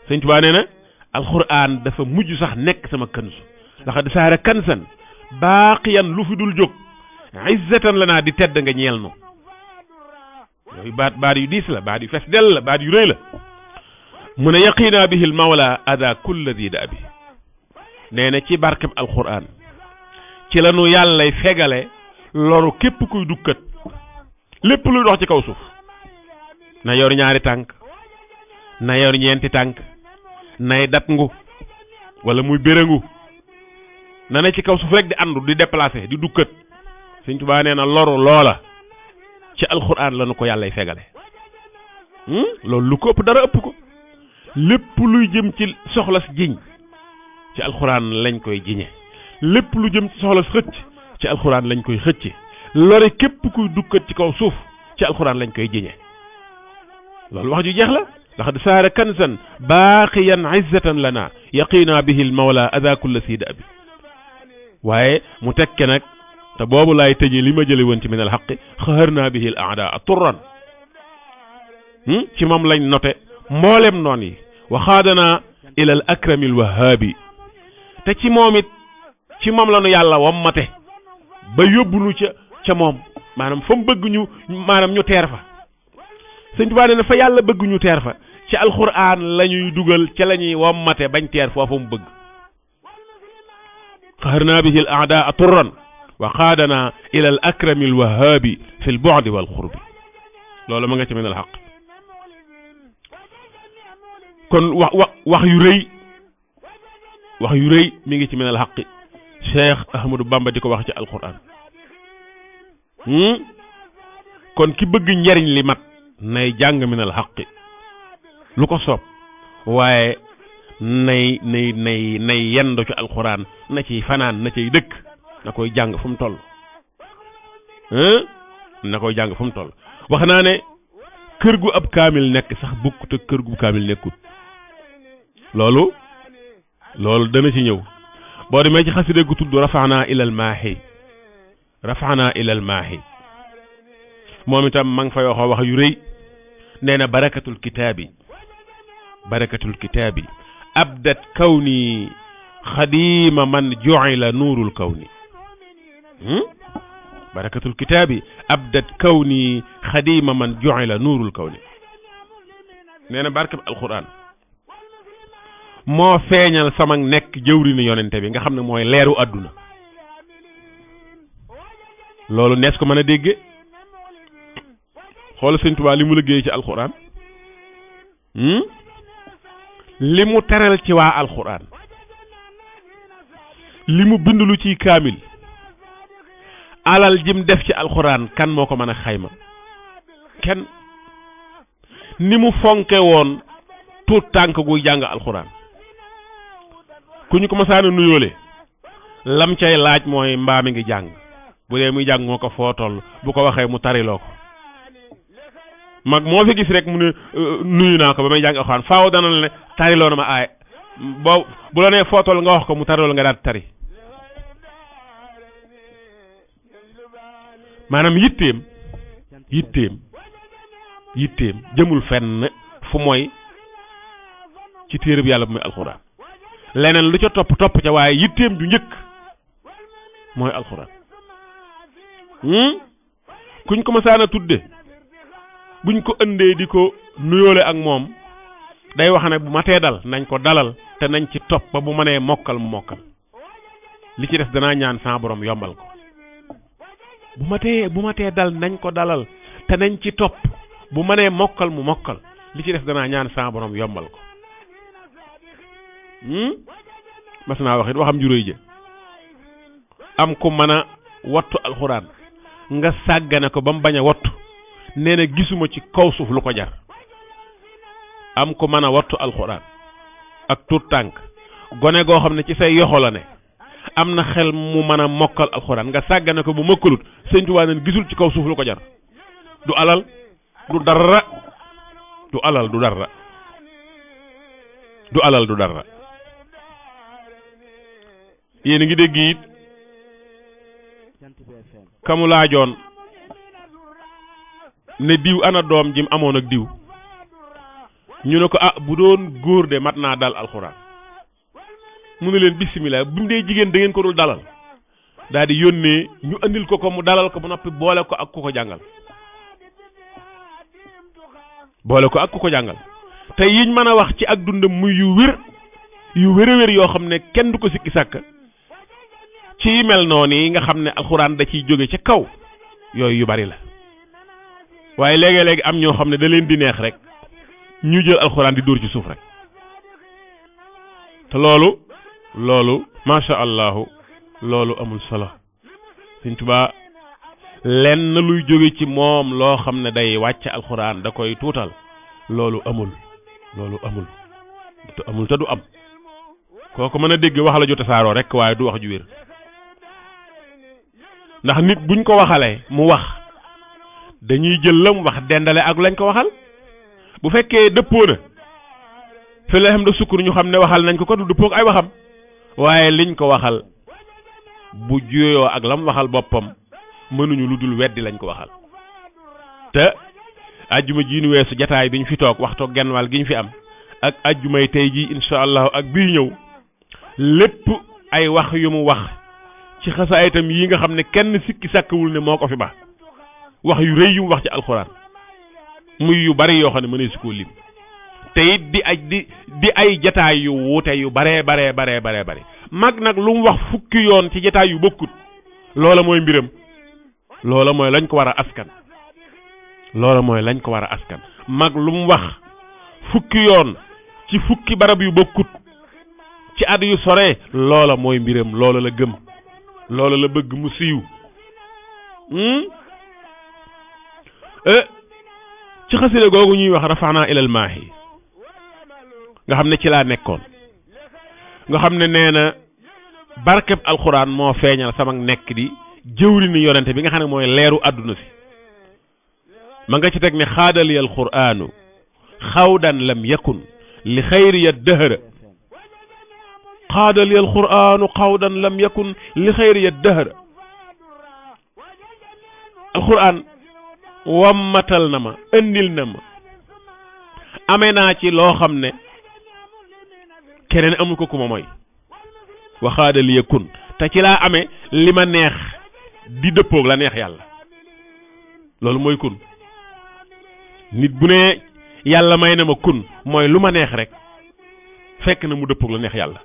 Sëñ Tuubaa nee na alxuraan dafa mujj sax nekk sama kënsu laxad saara kansan baaqiyan lu fi dul jóg izzatan la naa di tedd nga ñeel no yooyu baat yu diis la baat yu fes dell la baat yu rëy la mu ne yaqina bihi al mawla ada kulla di da bi nee na ci barkeb alxuraan ci la nu yàllay fegale loru képp kuy dukkat lépp luy dox ci kaw suuf na yor ñaari tànk na yor ñeenti tànk nay dat ngu wala muy béréngu na ne ci kaw suuf rek di andu di déplacé di dukkat Sëñ Tuubaa nee na loru loola ci alxuraan la nu ko yàllay fegale loolu lu ko ëpp dara ëpp ko lépp luy jëm ci soxlas jiñ ci alxuraan lañ koy jiñe lépp lu jëm ci soxlas xëcc ci alxuraan lañ koy xëcce lore képp kuy dukkat ci kaw suuf ci alxuraan lañ koy jiñe loolu wax ju jeex la laqad saara kanzan baaqiyan izzatan lana yaqina bihi al mawla ada kulla sida abi waaye mu tekke nag te boobu laay tëjee li ma jële woon ci min al xaqi xaharna bihi al a'daa turran ci moom lañ note mboolem noon yi waxaadana ila al akrami al wahaabi te ci moom it ci moom la nu yàlla wammate ba yóbbu nu ca moom maanaam fa mu bëgg ñu teer fa Sëñ Tuubaa nee na fa yàlla bëgg ñu teer fa ci alxuraan la ñuy dugal ca la ñuy wammate bañ teer foofu mu bëgg xaharna bihi al a'daa turran wa qaadana ila al akrami al wahaabi fi al bu'di wal qurbi loolu ma nga ci min al xaq kon wax yu rëy mi ngi ci min al xaqi Cheikh Ahmadou Bamba di ko wax ci alquran kon ki bëgg njariñ li mat nay jàng min al xaqi lu ko soob waaye nay yendu ci alquran na ciy fanaan na ciy dëkk na koy jàng fu mu toll wax naa ne kër gu ab kaamil nekk sax bukk te kër gu kaamil nekkut loolu dana ci ñëw boo demee ci xasida gu tudd rafaana ilal maahi moom itam ma ngi fay wax yu rëy nee na barakatul kitaabi abdat kawni xadima man ju'ila nuurul kawni barakatul kitaabi abdat kawni xadima man ju'ila nuurul kawni nee na barkeb alquran moo feeñal sama nekk jëwriñu yonente bi nga xam ne mooy leeru àdduna loolu nees ko mën a dégge xool Sëñ Tuubaa li mu liggéey ci alquran li mu teral ci waa alquran li mu bind lu ci kaamil alal jim def ci alxuraan kan moo ko mën a xayma kenn ni mu fonke woon tuut tànk guy jàng alxuraan ku ñu ko masaana nuyoole lam cay laaj mooy mbaa mi ngi jàng bu dee muy jàng moo ko foo toll bu ko waxee mu tariloo ko mag moo fi gis rek mu ne nuyu naa ko ba may jàng alxuraan faaw dana la ne tariloo na ma aay boo bu la nee foo toll nga wax ko mu tariloo nga daal tari maanaam yitteem jëmul fenn fu mooy ci téere bi yàlla bu muy alxuraan leneen lu ca topp ca waaye yitteem ju njëkk mooy alxuraan kuñ ko masaana tudde buñ ko ëndee di ko nuyoole ak moom day wax ne bu matee dal nañ ko dalal te nañ ci topp ba bu mënee mokkal mu mokkal li ci des danaa ñaan sa borom yombal ko bu matee dal nañ ko dalal te nañ ci topp bu mënee mokkal mu mokkal li ci des danaa ñaan sa borom yombal ko mas naa wax it waxam juróoy jë am ku mën a wattu alxuraan nga sàggane ko ba mu bañ a wattu nee na gisuma ci kaw suuf lu ko jar am ku mën a wattu alxuraan ak tuut tànk gone goo xam ne ci say yoxo la ne am na xel mu mën a mokkal alxuraan nga sàggane ko bu mokkalut Sëñ Tuubaa neen gisul ci kaw suuf lu ko jar du alal du dara du alal du dara du alal du dara yéen a ngi dégg it kamu laajoon ne diw ana doom jim amoon ak diw ñu ne ko bu doon góor de mat naa dal alxuraan mu ne leen bisimilah bi mu dee jigéen da ngeen ko dul dalal daal di yónnee ñu andil ko mu dalal ko ba noppi boole ko ak ku ko jàngal te yiñ mën a wax ci ak dundam muy yu wér a wér yoo xam ne kenn du ko sikki sàkk ci mel noonu yi nga xam ne alxuraan da ciy jóge ca kaw yooyu yu bari la waaye léegi-léegi am ñoo xam ne da leen di neex rek ñu jël alxuraan di dóor ci suuf rek te loolu masha allahu loolu amul solo Sëñ Tuubaa lenn luy jóge ci moom loo xam ne day wàcc alxuraan da koy tuutal loolu amul te du am kooku mën a dégg wax la jote saaroo rek waaye du wax ju wér ndax nit buñ ko waxalee mu wax dañuy jël la mu wax dendale ak lañ ko waxal bu fekkee dëppoo na fi la xam da sukkur ñu xam ne waxal nañ ko du dëppoo ak ay waxam waaye liñ ko waxal bu juyoo ak lam waxal boppam mënuñu lu dul weddi lañ ko waxal te ajjuma ji nu weesu jataay bi ñu fi toog waxtoo genn wàll gi ñu fi am ak ajjumay tey ji insha allahu ak bii ñëw lépp ay wax yu mu wax ci xasaayitam yi nga xam ne kenn sikki sàkkawul ne moo ko fi ba wax yu rëy yu mu wax ci alxuraan muy yu bari yoo xam ne mënee si koo lim te it di ay jataay yu wuute yu baree bari mag nag lu mu wax fukki yoon ci jataay yu bokkut loola mooy mbiram loola mooy lañ ko war a askan mag lu mu wax fukki yoon ci fukki barab yu bokkut ci at yu sore loola mooy mbiram loola la gëm loola la bëgg mu siiw ci xasida googu ñuy wax rafaana ilal maahi nga xam ne ci laa nekkoon nga xam ne nee na barkeb alxuraan moo feeñal sama nekk di jëwri ni yonente bi nga xam ne mooy leeru àdduna si ma nga ci teg ne xaadali alquraanu xawdan lam yakun li xayri ya dëhëra xaadali alquraanu xawdan lam yakun li xayri ya dëhëra alquraan wammatal na ma andil na ma amee naa ci loo xam ne keneen amul ko ku ma mooy waxaadali ya kun te ci laa amee li ma neex di dëppoog la neex yàlla loolu mooy kun nit bu ne yàlla may na ma kun mooy lu ma neex rek fekk na mu dëppoog la neex yàlla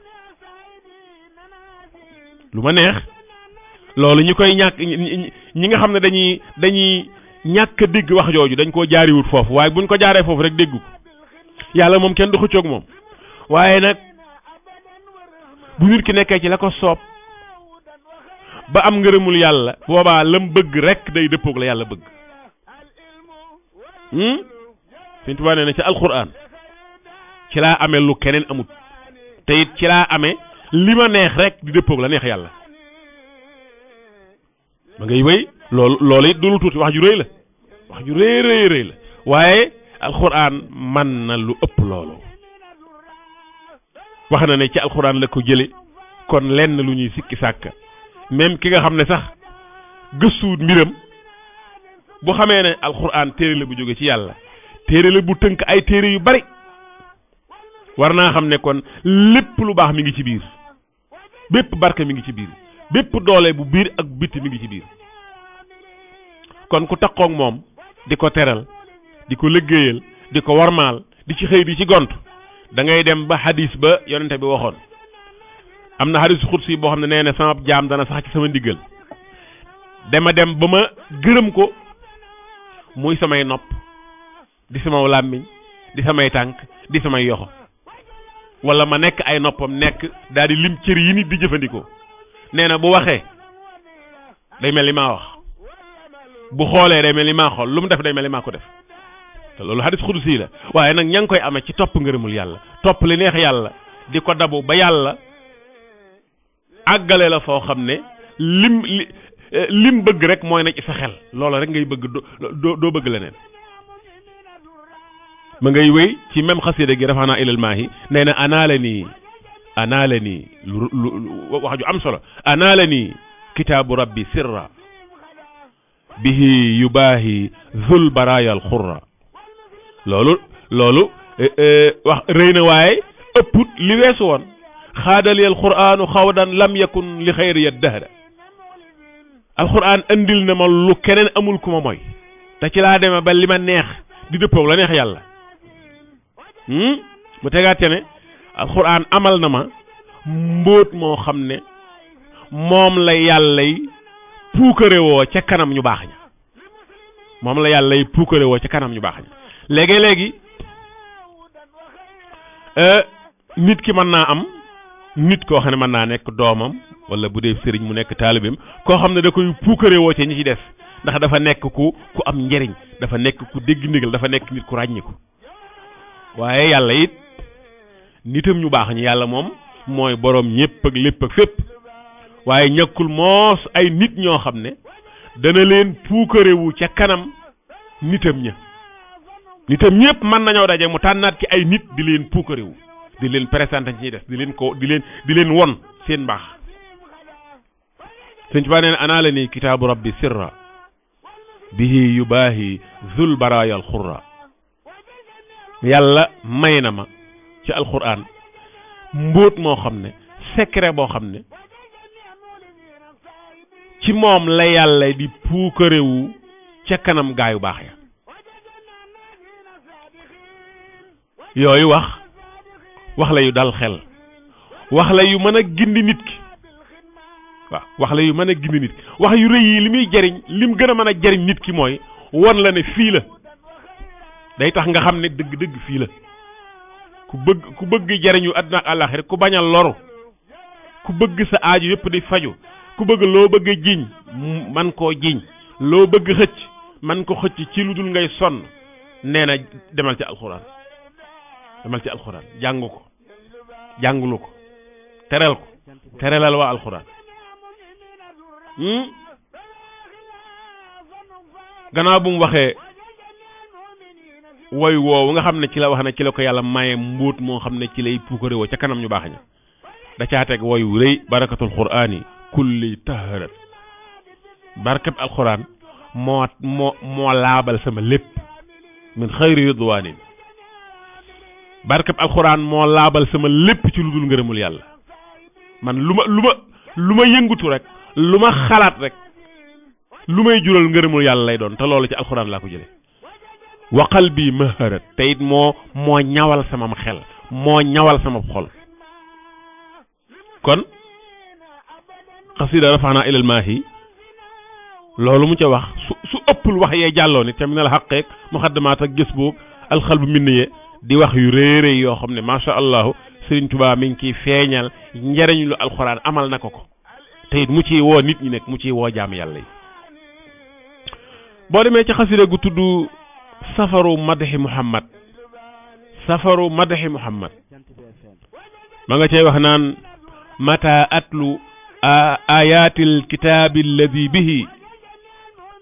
lu ma neex loolu ñi koy ñàkk ñi nga xam ne dañuy ñàkk dégg wax jooju dañ koo jaariwut foofu waaye buñ ko jaaree foofu rek dégg ko yàlla moom kenn du xëccoog moom waaye nag bu nit ki nekkee ci la ko soob ba am ngërëmul yàlla boobaa lam bëgg rek day dëppoog la yàlla bëgg. Sëñ Tuubaa nee na ci alquran ci laa amee lu keneen amut te it ci laa amee li ma neex rek di dëppoog la neex yàlla. ma ngay wéy loolu it du lu tuuti wax ju rëy la wax ju rëy la waaye alquran man na lu ëpp loolu. wax na ne ci alquran la ko jële kon lenn lu ñuy sikki sàkka même ki nga xam ne sax gëstuwut mbiram bu xamee ne alquran téere la bu jóge ci yàlla téere la bu tënk ay téere yu bari war naa xam ne kon lépp lu baax mi ngi ci biir bépp barke mi ngi ci biir bépp doole bu biir ak bitti mi ngi ci biir kon ku takkoog moom di ko teral di ko liggéeyal di ko warmaal di ci xëy di ci gont da ngay dem ba hadis ba yonente bi waxoon am na hadis xudsi boo xam ne nee na sama jaam dana sax ci sama ndiggal dama dem ba ma gërëm ko muy samay nopp di sama làmmiñ di samay tànk di samay yoxo wala ma nekk ay noppam nekk daal di lim cër yi nit di jëfandikoo nee na bu waxee day mel ni maa wax bu xoolee day mel ni maa xool lu mu def day mel ni maa ko def te loolu hadis xudsi la waaye nag ña ngi koy amee ci topp ngërëmul yàlla topp li neex yàlla di ko dabu ba yàlla àggale la foo xam ne lim bëgg rek mooy na ci sa xel loola rek ngay bëgg doo bëgg leneen. ma ngay wéy ci même xasida gi rafaana ilal maahi nee na anaala nii lu wax ju am solo anaala nii kitaabu rabbi sirra bihi yubaahi zul baraayal xurra loolu wax rëy na waaye ëpput li weesu woon xaadali alquranu xawdan lam yakun li xayri ya dahra alquran andil na ma lu keneen amul ku ma mooy te ci laa deme ba li ma neex di dëppoog la neex yàlla mu tegaat ne alquran amal na ma mbóot moo xam ne moom la yàllay puukarewoo ca kanam ñu baax ña moom la yàllay puukarewoo ca kanam ñu baax ña léegi nit ki mën naa am nit koo xam ne mën naa nekk doomam wala bu dee sëriñ mu nekk taalibeem koo xam ne da koy puukarewoo ca ñi ci des ndax dafa nekk ku am njëriñ dafa nekk ku dégg ndigal dafa nekk nit ku ràññiku waaye yàlla it nitam ñu baax ñi yàlla moom mooy boroom ñépp ak lépp ak fépp waaye ñàkkul moos ay nit ñoo xam ne dana leen puukarewu ca kanam nitam ñépp mën nañoo daje mu tànnaat ci ay nit di leen puukarewu di leen présenté ci des di leen won seen mbaax sëñ Tuubaa nee na anaa la ni kitaabu rabbi sirra bihi yubaahi zul baraaya alxurra yàlla may na ma ci alquran mbóot moo xam ne secret boo xam ne ci moom la yàlla di puukarewu ca kanam gaayu baax ya yooyu wax la yu dal xel wax la yu mën a gindi nit ki waaw wax la yu mën a gindi nit ki wax yu rëy yi li muy jariñ lim gën a mën a jariñ nit ki mooy won la ne fii la day tax nga xam ne dëgg-dëgg fii la ku bëgg jariñu àdduna ak àllaaxira ku bañ a loru ku bëgg sa aaju yëpp di faju ku bëgg loo bëgg jiñ man koo jiñ loo bëgg xëcc man ko xëcc ci lu dul ngay sonn nee na demal ci alxuraan jàng ko jàngulu ko terelal waa alxuraan gannaaw bu mu waxee woy woowu nga xam ne ci la wax ne ci la ko yàlla maye mbóot moo xam ne ci lay puukare woo ca kanam ñu baax ña da caa teg woy wu rëy barakatul qur'ani kulli taharat barkab alquran moo laabal sama lépp min xayri ridwanin barkab alquran moo laabal sama lépp ci lu dul ngërëmul yàlla man lu ma yëngutu rek lu ma xalaat rek lu may jural ngërëmul yàlla lay doon te loolu ci alquran laa ko jële wa qalbi maharat te it moo ñawal sama xel moo ñawal sama xol kon xasida rafaana ilal maahi loolu mu ca wax su ëppul wax yee jàlloo ni tamit na la xaqeeg muxaddamaat ak gës boobu alxalbu minniye di wax yu réeré yoo xam ne macha allahu Sëriñ Tuubaa mi ngi ciy feeñal njariñ lu alxuraan amal na ko te it mu ciy woo nit ñi nekk mu ciy woo jaam yàlla yi boo demee ci xasida gu tudd safaru madaxi muhammad ma nga cay wax naan mata atlu ayatil kitaabi alladi bihi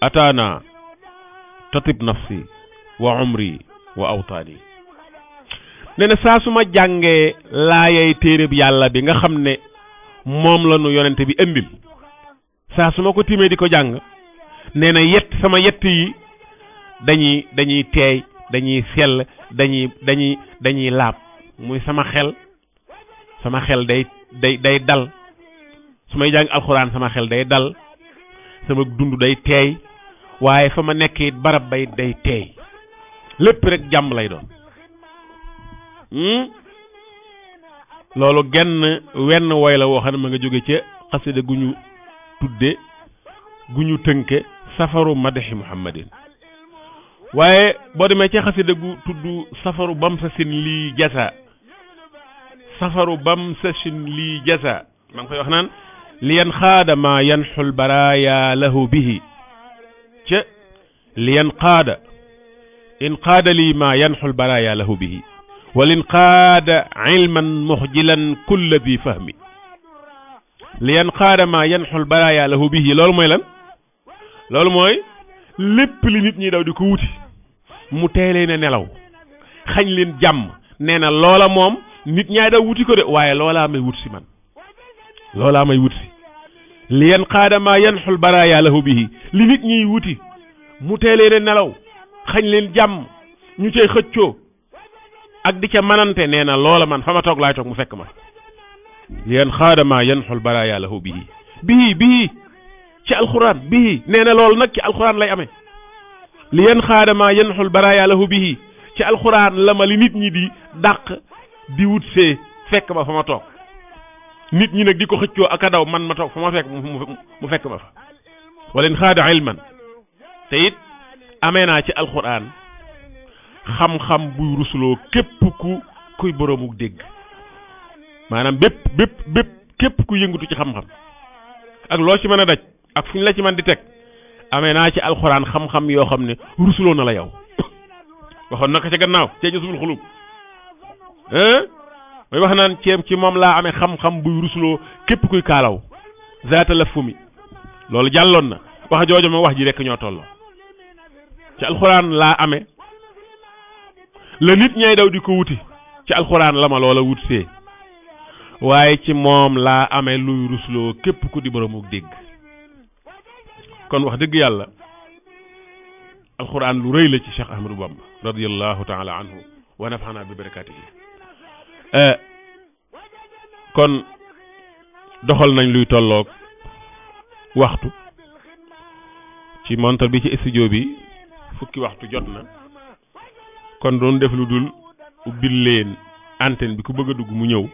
ataana tatib nafsi wa umri wa awtaani nee na saa su ma jàngee laayay téereb yàlla bi nga xam ne moom la nu yonente bi indil saa su ma ko timee di ko jàng nee na sama yett yi dañuy teey dañuy sell dañuy laab muy sama xel day dal su may jàng alxuraan sama xel day dal sama dund day teey waaye fa ma nekk it barab bay day teey lépp rek jàmm lay doon loolu wenn woy la woo xam ne ma nga jóge ca xasida gu ñu tënke safaru madaxi muhammadin waaye boo demee ca xasida gu tudd safaru bam sa sin lii jasa maa ngi koy wax naan liyan xaada ma yanxul baraaya lahu bihi ca liyan qaada in qaada lii ma yanxul baraaya lahu bihi walin qaada ilman muxjilan kulla di fahmi liyan qaada ma yanxul baraaya lahu bihi loolu mooy lan loolu mooy lépp li nit ñi daw di ko wuti mu teelee ne nelaw xañ leen jàmm nee na loola moom nit ñaay daw wuti ko de waaye loolaa may wut si man loolaa may wut si liyan qaada ma yanxul baraaya lahu bihi li nit ñiy wuti mu teelee ne nelaw xañ leen jàmm ñu cay xëccoo ak di ca manante nee na loola man fa ma toog laay toog mu fekk ma liyan qaada ma yanxul baraaya lahu bihi ci alxuraan bihi nee na loolu nag ci alxuraan lay amee liyan qaada ma yanxul baraaya lahu bihi ci alxuraan la ma li nit ñi di dàq di wut see fekk ma fa ma toog nit ñi nag di ko xëccoo ak a daw man ma toog fa ma fekk mu fekk ma fa walin xaada ilman te it amee naa ci alxuraan xam-xam buy rusuloo képp kuy boroomu dégg maanaam bépp képp ku yëngatu ci xam-xam ak loo ci mën a daj ak fu ñu la ci mën di teg amee naa ci alxuraan xam-xam yoo xam ne rusuloo na la yow waxoon na ko ca gannaaw cee jësul xulub mooy wax naan ceeb ci moom laa amee xam-xam buy rusuloo képp kuy kaalaw zaata la fumi loolu jàlloon na wax jooju ma wax ji rekk ñoo tolloo ci alxuraan laa amee la nit ñay daw di ko wuti ci alxuraan la ma loola wut see waaye ci moom laa amee luy rusloo képp ku di boroomu dégg kon wax dëgg yàlla alxuraan lu rëy la ci Cheikh Ahmadou Bamba radiyallahu taala anhu wa nafaana bi barakatihi kon doxal nañ luy tolloog waxtu ci montar bi ci studio bi fukki waxtu jot na kon doon def lu dul ubbil leen antenne bi ku bëgg a dugg mu ñëw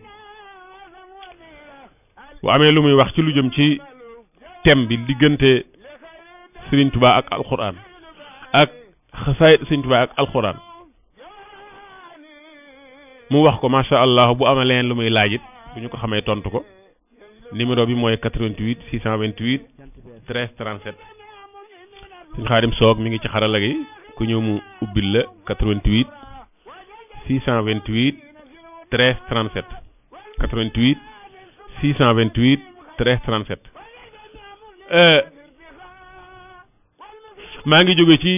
bu amee lu muy wax ci lu jëm ci thème bi diggante Serigne Touba ak alxuraan ak xasaayid Serigne Touba ak alxuraan mu wax ko macha allah bu amee leen lu muy laajit bu ñu ko xamee tontu ko numéro bi mooy 88 628 13 37 Sëñ Xaadim Soog mi ngi ci xarala gi ku ñëw mu ubbil la 88 628 13 37 88 628 13 37 maa ngi jóge ci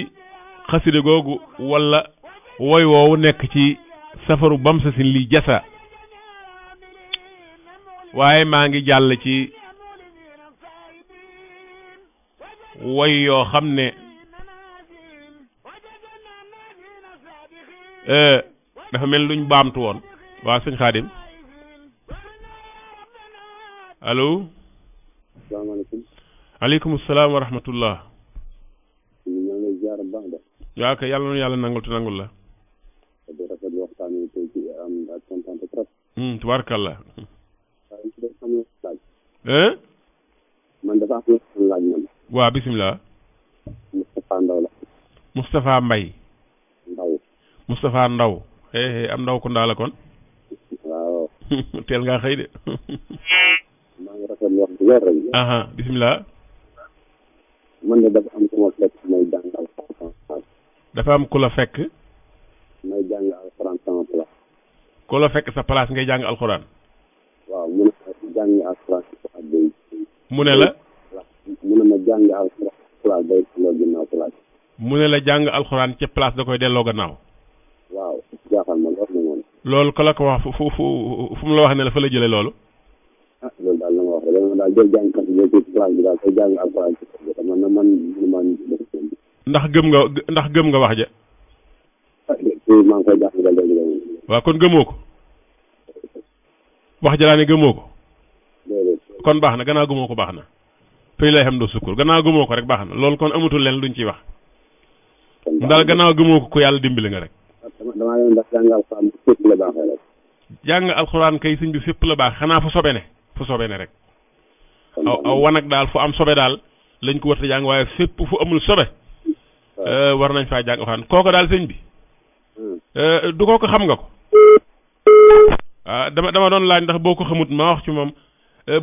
xasida googu wala woy woowu nekk ci safaru bamsa sin li jasa waaye maa ngi jàll ci woy yoo xam ne dafa mel luñ baamtu woon waa sëñ Xaadim allo salaamaaleykum aleykum salaam wa rahmatullah ñu ngi lay ziar baax de yaa ko yàlla na yàlla nangul te nangul la di rafet waxtaan wi tey ci am ak kontaan trop tubaarkalla waaye ci def am laaj man dafa am laaj man waa bisimilah Moustapha Ndaw la Moustapha Mbay Ndaw Moustapha Ndaw am ndaw ko ndaa la kon waaw teel ngaa xëy de maa ngi rafetlu wax bu wér rek. bisimilah. man de dafa am ku ma fekk may jàng alxuraan. dafa am ku la fekk. may jàng alxuraan sama place. ku la fekk sa place ngay jàng alxuraan. waaw mu ne ma jàng alxuraan ak day. mu ne la. mu ne ma jàng alxuraan place day delloo ginnaaw place. mu ne la jàng alxuraan ca place da koy delloo gannaaw. waaw jaaxal ma lool moom. loolu ko la ko wax fu mu la wax ne la fa la jëlee loolu. loolu daal la ma wax rek dama daal jël jàngkat yi ci place bi daal koy jàng alxuraan ci kër gi man mënuma ndax gëm nga wax ja. maa ngi koy jàng ba léegi léegi. waaw kon gëmoo ko. wax ja laa ne gëmoo ko. kon baax na gannaaw gëmoo ko baax na. fay lay xam do sukkur gannaaw gëmoo ko rek baax na loolu kon amatul leen luñ ciy wax. daal gannaaw gëmoo ko ku yàlla dimbali nga rek. damaa leen ndax jàng alxuraan fépp la baaxee rek. jàng alxuraan kay sëñ bi fépp la baax xanaa fu sobe ne rek. aw wanag daal fu am sobe daal lañ ko war a jàng waaye fépp fu amul sobe. war nañ faa jàng alxuraan kooko daal sëñ bi. du kooko xam nga ko. dama doon laaj ndax boo ko xamut ma wax ci moom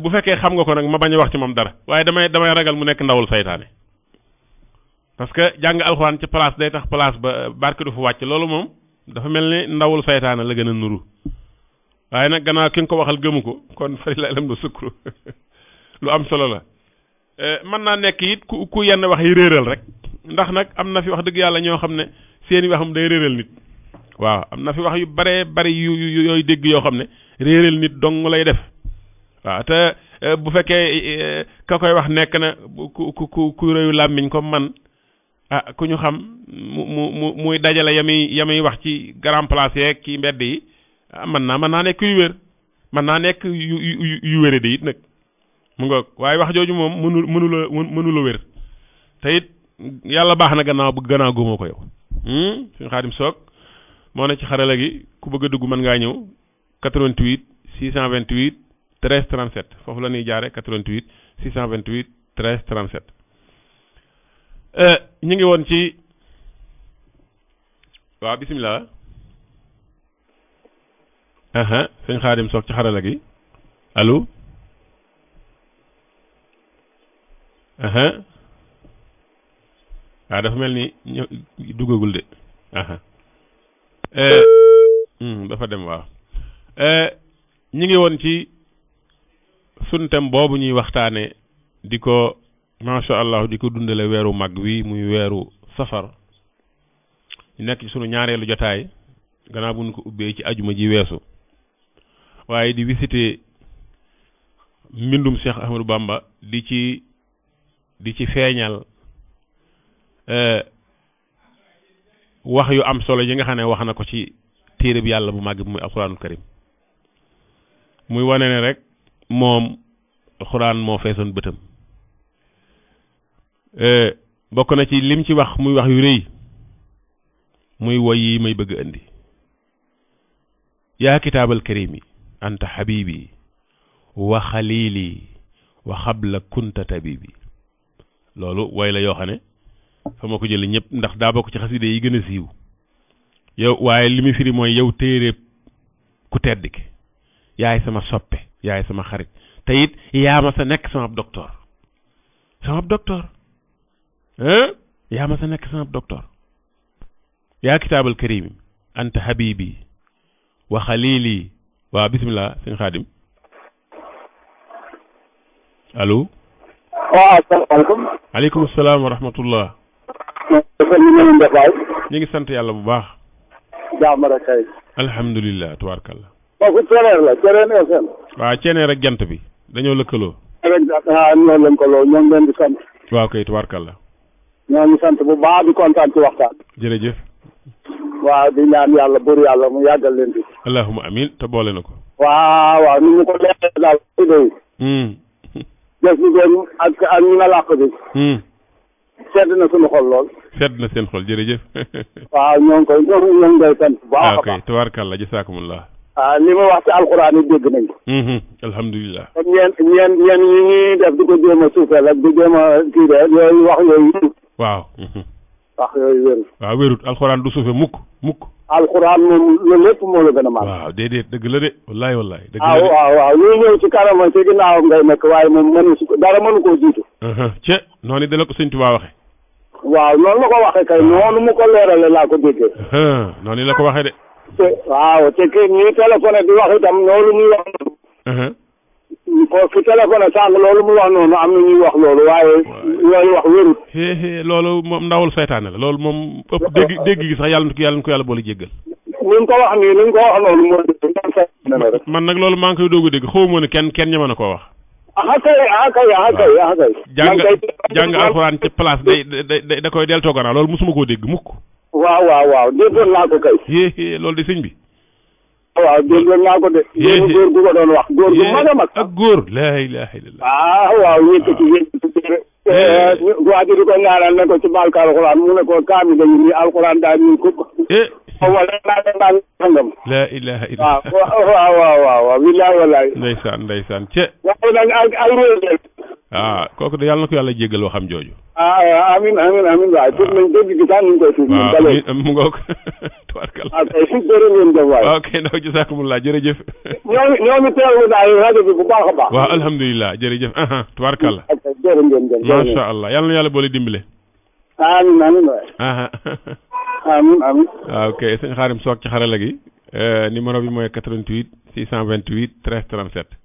bu fekkee xam nga ko nag ma bañ a wax ci moom dara waaye damay ragal mu nekk ndawul saytaane. parce que jàng alxuraan ci place day tax place ba barke du fa wàcc loolu moom dafa mel ni ndawul saytaane la gën a nuru waaye nag gannaaw ki nga ko waxal gëmu ko kon fari la lam du sukru lu am solo la. mën naa nekk it ku yenn wax yi réeral rek ndax nag am na fi wax dëgg yàlla ñoo xam ne seeni waxam day réeral nit. waaw am na fi wax yu bare bari yooyu dégg yoo xam ne réeral nit dong lay def waaw te bu fekkee ka koy wax nekk na ku réew làmmiñ comme man ku ñu xam muy dajale yamuy wax ci grand place yeeg ci mbedd yi mën naa nekk yu wér mën naa nekk yu wére de it nag mu ngoog waaye wax jooju moom mënula wér te it yàlla baax na gannaaw gëmoo ko yow suñu Xaadim Soog moo ne ci xarala gi ku bëgg a dugg mën ngaa ñëw 88 628 13 37 foofu la ñuy jaare 88 628 13 37 ñu ngi woon ci waaw bisimilah sëñ Xaadim Soog ci xarala gi allo waaw dafa mel ni duggagul de dafa dem waaw ñu ngi woon ci sunu thème boobu ñuy waxtaane di ko macha allah di ko dundale weeru mag wi muy weeru safar ñu nekk ci sunu ñaareelu jotaay gannaaw bu ñu ko ubbee ci ajuma ji weesu waaye di visiter mbindum Cheikh Ahmadou Bamba di ci feeñal wax yu am solo yi nga xam ne wax na ko ci téere bi yàlla bu màgg bi muy alxuraanul karim muy wane ne rek moom alxuraan moo feesoon bëtam bokk na ci lim ci wax muy wax yu rëy muy woy yi may bëgg indi yaa kitaabal karimi anta habibi wa xalili wa xabla kunta tabibi loolu woy la yoo xam ne fa ma ko jëlee ñëpp ndax daa bokk ci xaside yi gën a siiw yow waaye li muy firi mooy yow téere ku tedd ki yaay sama soppe yaay sama xarit te it yaa ma sa nekk sama docteur yaa ma sa nekk sama docteur yaa kitaabal karimi anta habibi wa xalili waaw bismillah sëñ Xaadim allo waaw asalaamaaleykum aleykum salaam wa rahmatullah ñu ngi sant yàlla bu baax jaam rek kay alhamdulilah tubaarkalla kooku Ceneer la Ceneer FM waaw Ceneer ak jant bi dañoo lëkkaloo ñoo lëkkaloo ñoo ngi leen di sant waaw kay tubaarkalla ñoo ngi sant bu baax di kontaan ci waxtaan jërëjëf waaw di ñaan yàlla bur yàlla mu yàggal leen fi allahumma amin te boole na ko waaw ni ñu ko leer daal idée des bi doon ak ñu nga làq bi sedd na suñu xol lool sedd na seen xol jërëjëf waaw ñoo ngi koy sant bu baax a baax kay tabaarkalla jasaakumullah li ma wax ci alxuraan yi dégg nañ ko alhamdulilah kon ñeen yi ñuy def di ko jéem a suufeel ak di jéem a kii de yooyu wax yooyu waaw wax yooyu wérut. waaw wérut alxuraan du suufe mukk. alxuraan moom loolu lépp moo la gën a màgg. waaw déedéet dëgg la de wallaay dëgg la de. waaw luy ñëw ci kanam ci ginnaawam ngay nekk waaye moom dara mënu koo jiitu. ce noonu da la ko sëñ Tuubaa waxe waaw noonu la ko waxee kay noonu mu ko leerale laa ko déggee. noonu la ko waxee de. te kii ñuy téléphoné di wax itam loolu muy wax. ki téléphoné sànq loolu mu wax noonu am na ñuy wax loolu waaye yooyu wax wérut. loolu moom ndawul seytaane la loolu moom ëpp dégg gi sax yàlla na ko yàlla boole jéggal. ni nga ko wax nii ni nga ko wax noonu mooy. man nag loolu maa ngi koy doog a dégg xawma ne kenn ñeme na koo wax. kay. jàng alxuraan ci place da koy del tooganaa loolu mosuma koo dégg mukk. waaw déggoon naa ko kay. loolu di sëñ bi. waaw déggoon naa ko de. góor gu ko doon wax góor gu mag a mag. ak góor laa ilaaha illallaah. waaw yëkkati waa ji di ko ñaanal ne ko ci barke alxuraan mu ne ko kaami dañu nii alxuraan daal ñu ko. wala naa sangam. laa ilaaha illallaah. waaw billaay wallaay. ndeysaan ce. waaye nag ak réew kooku de yàlla na ko yàlla jéggal waxam jooju. amiin waay tuut nañ dégg gi sax ñu ngi koy tuut. waaw mu ngoog tubaarkalla. kay jërë ngeen jëf waay. ok ndaw jazaakumullaa jërëjëf. ñoo ngi teewlu daal rajo bi bu baax a baax. waaw alhamdulilah jërëjëf tubaarkalla. jërë ngeen jëf. macha allah yàlla na yàlla boole dimbale. amiin waay. amiin. waaw ok sëñ Xaadim Soog ci xarala gi numéro bi mooy 88 628 13 37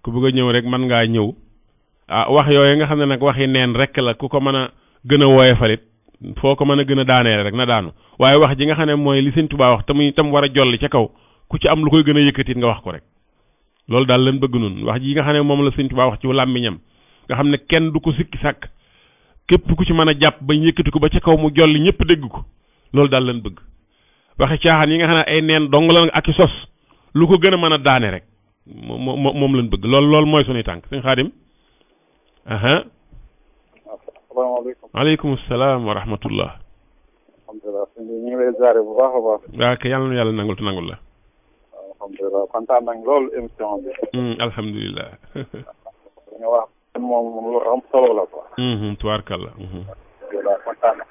ku bëgg a ñëw rek mën ngaa ñëw. wax yooyu nga xam ne nag waxi neen rek la ku ko mën a gën a wooye falit foo ko mën a gën a daaneel rek na daanu waaye wax ji nga xam ne mooy li sëñ Tuubaa wax tam war a jolli ca kaw ku ci am lu koy gën a yëkkatit nga wax ko rek loolu daal lañ bëgg nun wax ji nga xam ne moom la sëñ Tuubaa wax ci làmmiñam nga xam ne kenn du ko sikki sàkk képp ku ci mën a jàpp bañ yëkkati ko ba ca kaw mu jolli ñëpp dégg ko loolu daal lañ bëgg waxi caaxaan yi nga xam ne ay neen dong la ak i sos lu ko gën a mën a daane rek moom lañ bëgg loolu mooy suñuy tànk sëñ Xaadim asalaamaaleykum. maaleykum salaam wa rahmatullah. alhamdulilah sëñ bi ñu ngi lay ziare bu baax a baax. waaw kay yàlla na yàlla nangul te nangul la. alhamdulilah kontaan nañ lool émission bi. alhamdulilah. nga wax moom lu am solo la quoi. tubaarkalla. alhamdulilah kontaan nañ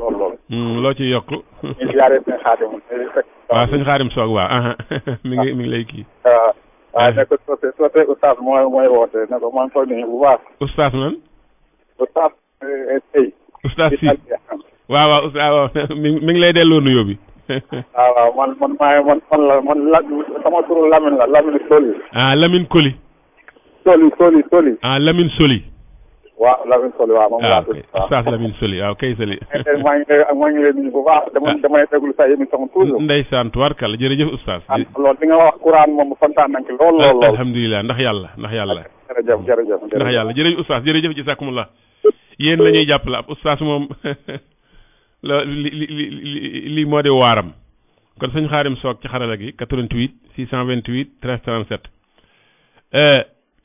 lool. loo ci yokk. ñu ziare sëñ Xaadim. waaw sëñ Xaadim Soog waaw mi ngi lay kii. waaw ne ko sote oustaz mooy woote ne ko maa ngi koy nuyu bu baax. oustaz man. oustaz Sey. oustaz si waaw oustaz mi ngi lay delloo nuyoo bi. waaw man sama turu Lamine la Lamine Soli. Lamine Koli. Soli. Lamine Soli. waaw Lamine Soli waaw moom laa tudd. oustaz Lamine Soli waaw kay Soli. maa ngi lay nuyu bu baax damay déglu sa émission toujours. ndeysaan tubaarkalla jërëjëf oustaz. loolu li nga wax Quran moom kontaan nañ ci lool. alhamdulilah ndax yàlla. jërëjëf. ndax yàlla jërëjëf oustaz jërëjëf jazakumullah yéen la ñuy jàppale ab oustaz moom li moo di waaram kon sëñ Xaadim Soog ci xarala gi 88 628 13 37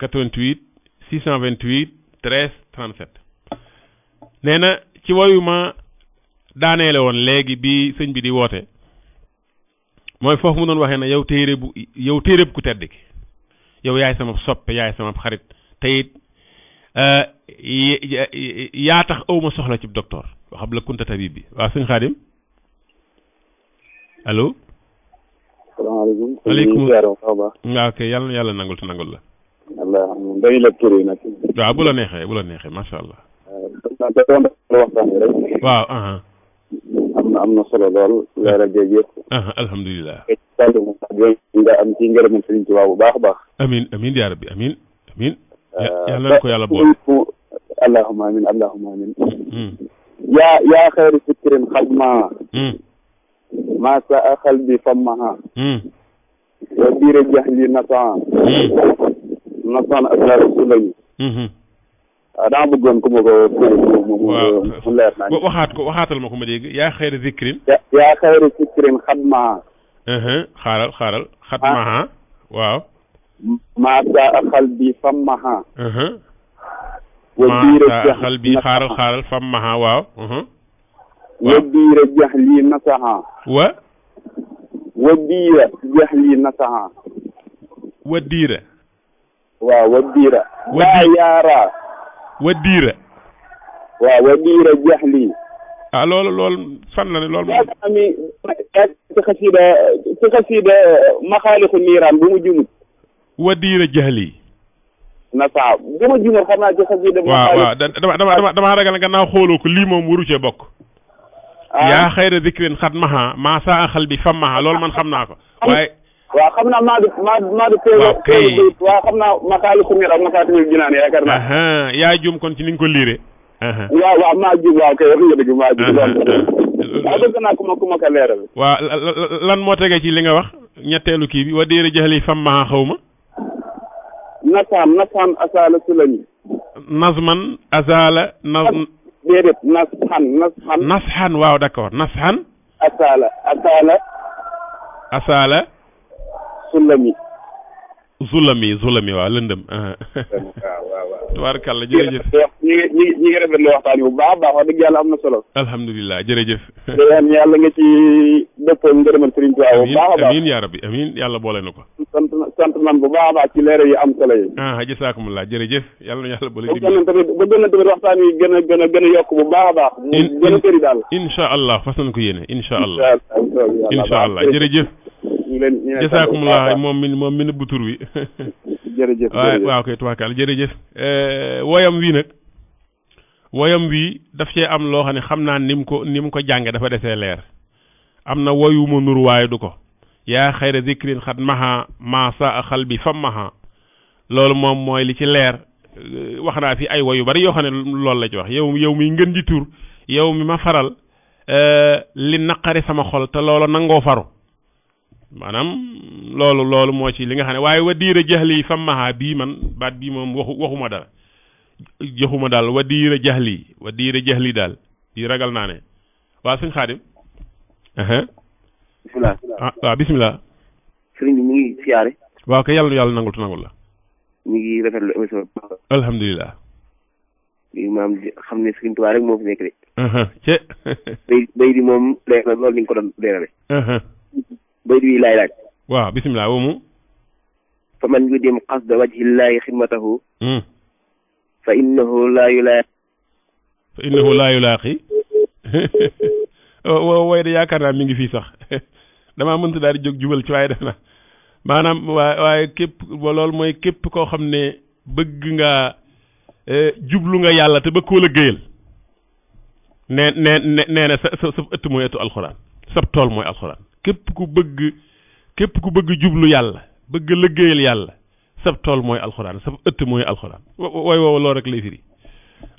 88 628 13 37 nee na ci woyu ma daaneele woon léegi bi sëñ bi di woote mooy foofu mu doon waxee ne yow téere bu ku tedd ki yow yaay sama soppe yaay sama xarit te it yaa tax awma soxla ci docteur waxam la kunta tabib bi waaw sëñ Xaadim allo. salaamaaleykum. waaleykum waaw kay yàlla na yàlla nangul te nangul la. wallaahi dañu la turee nag. waaw bu la neexee macha allah. waaw. am na solo lool leeral géej yëpp. alhamdulilah. nga am ci ngërëmal Sëriñ Tuubaa bu baax a baax. amiin yaa rabbi amiin. yàlla na ko yàlla boole. allahumma amiin. yaa xayri fikrin xajma. maa saa xalbi fammaha. wa biira jahli nasan. nasan ak la rasulañu. waaw dama bëggoon ku ma ko. mu leer naa waxaatal ma ko ma dégg yaa xayri zikrin. yaa xayri zikrin xadmaha. xaaral xadmaha waaw. maa saa xalbi fammaha. maa saa xalbi xaaral fammaha waaw. wa biira jahli nasaha. wa biira jahli nasaha. wa diira. waaw wa diira. laa yaaraa. wa diira. waaw wa diira jahli. ah loolu fan la ne loolu ami ci xasida maxaalixu niiraan bu mu jumut wadiira jahli na saa bu ma jumut xam naa ci xasida waaw dama ragal gannaaw xooloo ko lii moom waru cee bokk yaa xayra dikrin xat maha maa saa xal bi fam maha loolu man xam naa ko waaye waaw xam naa maa du waaw kay waaw xam naa maxaalixu niiraan maxaalimul jinaan yaakaar naa yaa jum kon ci ni nga ko liire waaw maa jum waaw kay wax nga dëgg maa jum waaw bëgg naa ku ma ko leeral waaw lan moo tegee ci li nga wax ñetteelu kii bi wa diira jaxli fam maha xaw ma nasaan asala sulami nazman azala déedéet nasxan waaw d'accord nasxan asala zulami waaw lëndëm tubaarkàlla jërëjëf ñi ngi rafetlu waxtaan yi bu baax a baax wax dëgg yàlla am na solo alhamdulilah jërëjëf yàlla nga ci dëppoo ngërëmal Sëriñ Tuubaa bu baax a baax amiin yaa rabbi amiin yàlla boole na ko sant nan bu baax a baax ci leer yi am solo yi jasaakumullah jërëjëf yàlla na yàlla boole bëgg na tamit waxtaan yi gën a yokk bu baax a baax gën a tëri daal insha allah fas nañ ko yéene insha allah jërëjëf jasaakumullah moom mi nëbbu tur wi jërëjëf waaw koy tubaarkàlla jërëjëf woyam wi daf cee am loo xam naa ni mu ko jànge dafa desee leer am na woyu ma nur waaye du ko yaa xayra zikrin xat maha maasa a xal bi fam maha loolu moom mooy li ci leer wax naa fi ay woyu bari yoo xam ne loolu la ci wax yow mi ngën di tur yow mi ma faral li naqari sama xol te loolu nangoo faru maanaam loolu moo ci li nga xam ne waaye wa diira jaxli fam maha bii man baat bii moom waxuma dara joxuma daal wa diira jaxli daal di ragal naa ne waaw sëñ Xaadim bisimilah waaw bisimilah sëriñ bi ñu ngi siyaare waaw kay yàlla nangul la ñu ngi rafetlu émission bi alhamdulilah li maam xam ne Sëriñ Tuubaa rek moo fi nekk de bay di moom leer na loolu ni nga ko doon leerale bay di laay laaj waaw bisimilah woomu fa man yu dem qasda wajhillaahi xidmatahu fa innahu laa yulaaqi way de yaakaar naa mi ngi fii sax damaa mënta daal di jóg jubal ci waaye def na maanaam waaye loolu mooy képp koo xam ne bëgg nga jublu nga yàlla te bëgg koo la géyal nee na sa ëtt mooy ëttu alxuraan sab tool mooy alxuraan képp ku bëgg jublu yàlla bëgg liggéeyal yàlla sab tool mooy alxuraan sab ëtt mooy alxuraan way woowu loolu rek lay firi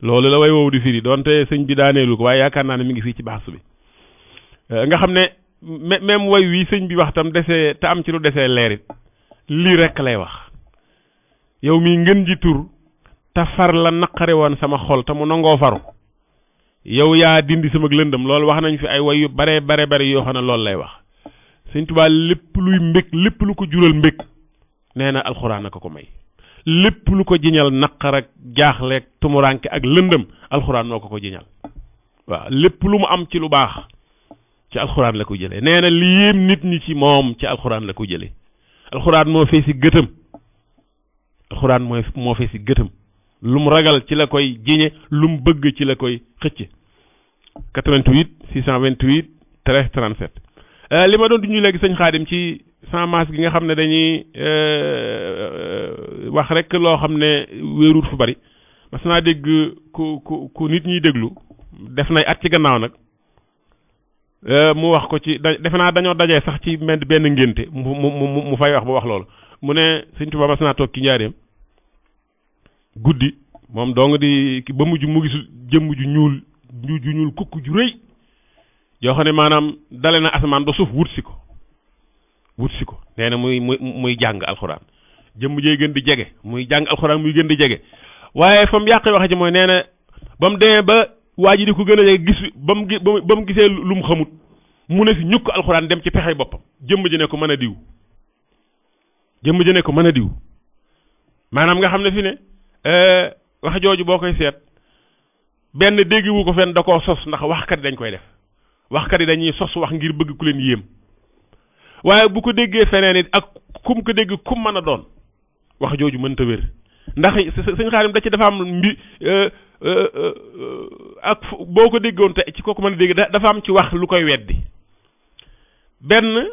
loolu la way woowu di firi donte sëñ bi daaneelu ko waaye yaakaar naa ne mi ngi fii ci baax bi nga xam ne même way wi sëñ bi wax tam desee te am ci lu desee leerit lii rek lay wax yow mi ngën ji tur te far la naqare woon sama xol te mu nangoo faru yow yaa dindi sama lëndëm loolu wax nañ fi ay way yu bare yoo xam ne loolu lay wax sëñ Tuubaa lépp luy mbég lépp lu ko jural mbég nee na alxuraan na ko may lépp lu ko jiñal naqar ak jaaxleeg tumuranke ak lëndëm alxuraan noo ko jiñal waaw lépp lu mu am ci lu baax ci alxuraan la ko jëlee nee na li yéem nit ñi ci moom ci alxuraan la ko jëlee alxuraan moo fee si gëtëm alxuraan moo fee si gëtëm lu mu ragal ci la koy jiñe lu mu bëgg ci la koy xëcce 88 628 13 37 li ma doon du ñu léegi sëñ Xaadim ci sans masque gi nga xam ne dañuy wax rek loo xam ne wéeruut fu bari mas naa dégg ku nit ñiy déglu def nay at ci gannaaw nag mu wax ko ci defe naa dañoo dajee sax ci benn ngénte mu fay wax ba wax loolu mu ne sëñ Tuubaa mas naa toog ci njaareem guddi moom dong di ba mujj mu gisul jëmm ju ñuul kukk ju rëy yoo xam ne maanaam dale na asamaan ba suuf wut si ko nee na muy jàng alxuraan jëmm jee gën di jege muy jàng alxuraan muy gën di jege waaye fa mu yàqee waxe ci mooy nee na ba mu demee ba waa ji di ko gën a jege gis ba mu gisee lu mu xamut mu ne fi ñukk alxuraan dem ci pexey boppam jëmm ji ne ko mën a diw maanaam nga xam ne fi ne wax jooju boo koy seet benn déggiwu ko fenn da koo sos ndax waxkat yi dañ koy def waxkat yi dañuy sos wax ngir bëgg ku leen yéem waaye bu ko déggee feneen it ak kum ko dégg kum mën a doon wax jooju mënta wér ndax sëñ Xaadim da ci dafa am ak boo ko déggoon te ci kooku mën a dégg dafa am ci wax lu koy weddi benn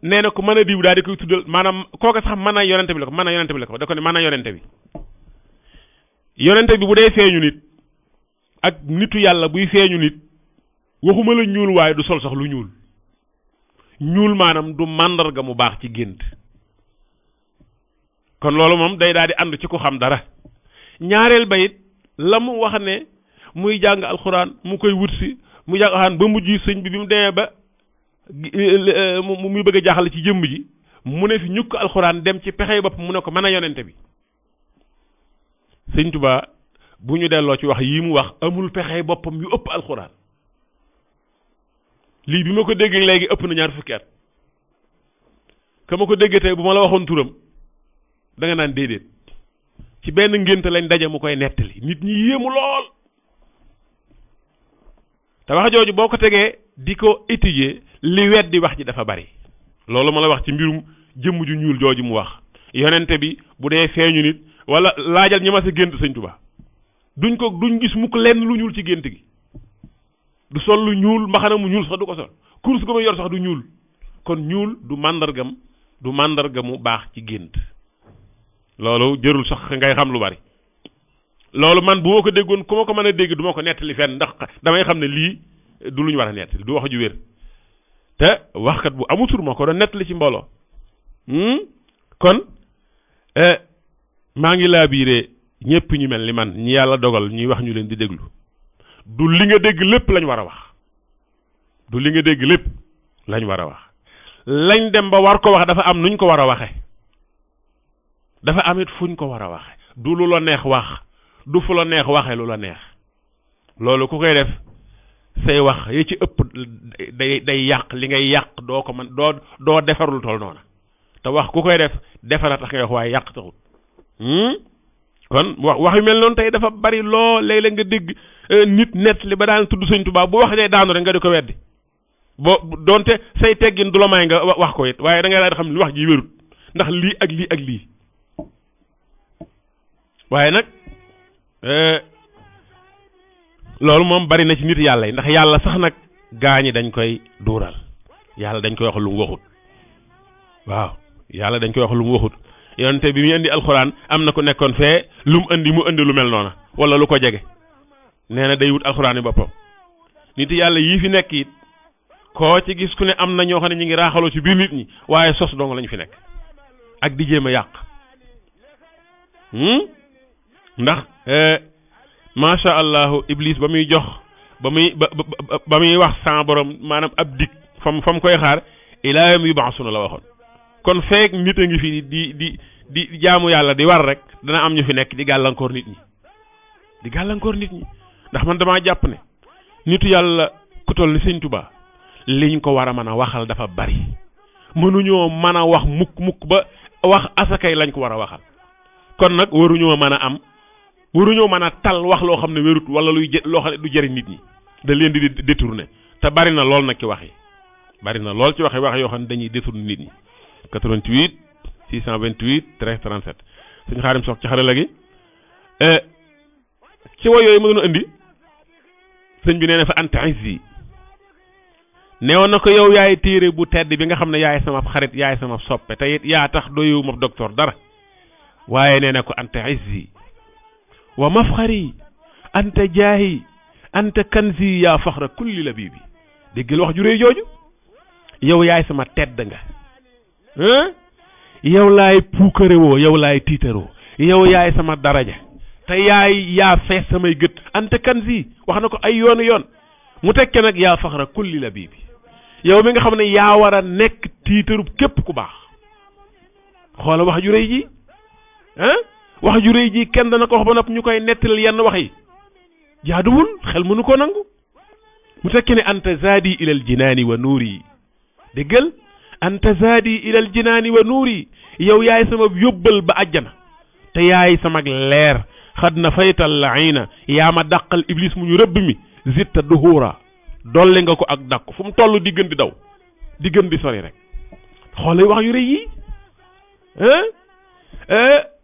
nee na ko mën a diw daal di koy tuddal maanaam kooka sax mën a yonente bi la ko mën a yonente bi la ko da ko ne mën a yonente bi bu dee feeñu nit ak nitu yàlla buy feeñu nit waxuma la ñuul waaye du sol sax lu ñuul maanaam du màndarga mu baax ci gént kon loolu moom day daal di ànd ci ko xam dara ñaareel ba it la mu wax ne muy jàng alxuraan mu koy wut si mu jàng alxuraan ba mujj sëñ bi mu demee ba muy bëgg a jaaxal ci jëmm ji mu ne fi ñukk alxuraan dem ci pexey bopp mu ne ko mën a yonente bi sëñ Tuubaa bu ñu delloo ci wax yii mu wax amul pexey boppam yu ëpp alxuraan lii bi ma ko déggee léegi ëpp na 20 at ka ma ko déggee tey bu ma la waxoon turam da nga naan déedéet ci benn ngénte lañ daje mu koy nettali nit ñi yéemu lool te wax jooju boo ko tegee di ko étudier li weddi wax ji dafa bari loolu ma la wax ci mbirum jëmm ju ñuul jooju mu wax yonente bi bu dee feeñu nit wala laajal ñi ma sa gént sëñ Tuubaa duñ gis mukk lenn lu ñuul ci gént gi du sol lu ñuul mbaxana mu ñuul sax du ko sol course gu ma yor sax du ñuul kon ñuul du màndargamu baax ci gént loolu jërul sax ngay xam lu bari loolu man bu ma ko déggoon ku ma ko mën a dégg du ma ko nettali fenn ndax damay xam ne lii du lu ñu war a nettali du wax ju wér te waxkat bu amutur moo ko doon nettali ci mbooloo kon maa ngi laa biire ñépp ñu mel ni man ñi yàlla dogal ñuy wax ñu leen di déglu du li nga dégg lépp lañ war a wax du li nga dégg lépp lañ war a wax lañ dem ba war ko wax dafa am nuñ ko war a waxe dafa am it fuñ ko war a waxe du lu la neex wax du fu la neex waxe lu la neex loolu ku koy def say wax yi ci ëpp day yàq li ngay yàq doo ko man doo defarul tool noona te wax ku koy def defara tax ngay wax waaye yàq taxut kon wax yu mel noonu tey dafa bari loo léeg-léeg nga dégg nit net li ba daan tudd Sëñ Tuubaa bu wax dee daanu rek nga di ko weddi boo doonte say teggin du la may nga wax ko it waaye da ngay daal di xam ne wax ji wérut ndax lii ak lii ak lii waaye nag loolu moom bari na ci nit yàlla yi ndax yàlla sax nag gaañi dañ koy duural yàlla dañ koy wax lu mu waxut waaw yàlla dañ koy wax lu mu waxut yonte bi muy indi alxuraan am na ku nekkoon fee lu mu indi lu mel noona wala lu ko jege nee na day wut alxuraan yi boppam nit yàlla yii fi nekk it koo ci gis ku ne am na ñoo xam ne ñu ngi raaxaloo ci biir nit ñi waaye sos dong lañu fi nekk ak di jéem a yàq ndax macha allahu iblis ba muy jox ba muy wax sa borom maanaam ab dig fam koy xaar ilaa yawmi yub'asuna la waxoon kon feek nit a ngi fi di jaamu yàlla di war rek dana am ñu fi nekk di gàllankoor nit ñi ndax man damaa jàpp ne nitu yàlla ku toll ni Sëñ Tuubaa liñ ko war a mën a waxal dafa bari mënuñoo mën a wax mukk ba wax asakay lañ ko war a waxal kon nag waruñoo mën a tal wax loo xam ne wérut wala loo xam ne du jëriñ nit ñi da leen di détourner te bari na lool nag ci wax yi bari na lool ci wax yoo xam ne dañuy détourner nit ñi 88 628 13 37 suñu Xaadim Sock ci xarala gi ci way yooyu ma doon indi sëñ bi nee na fa anta izzi neewoon na ko yow yaay téere bu tedd bi nga xam ne yaay sama xarit yaay sama soppe te it yaa tax doyu ma docteur dara waaye nee na ko anta izzi wa mafxari anta jaahi anta kanzi yaa faxra kulli labibi déggal wax ju réy jooju yow yaay sama tedd nga yow laay puukarewoo yow laay tiitaroo yow yaay sama daraja te yaa fees samay gët anta kanzi wax na ko ay yoon mu tekke nag yaa faxra kulli labibi yow mi nga xam ne yaa war a nekk tiitarub képp ku baax xoola wax ju réy ji wax ju réy ji kenn dana ko wax ba nopp ñu koy nettal yenn wax yi jaaduwul xel mënu ko nangu mu tekki ne anta zaadi ilal jinaani wa nuuri déggal anta zaadi ilal jinaani wa nuuri yow yaay sama yóbbal ba àjjana te yaay sama leer xad na faytal laina yaa ma dàqal iblis mu ñu rëbb mi zitta duhura dolli nga ko ak dàq fu mu toll di gën di daw di gën di sori rek xoolay wax yu rëy yi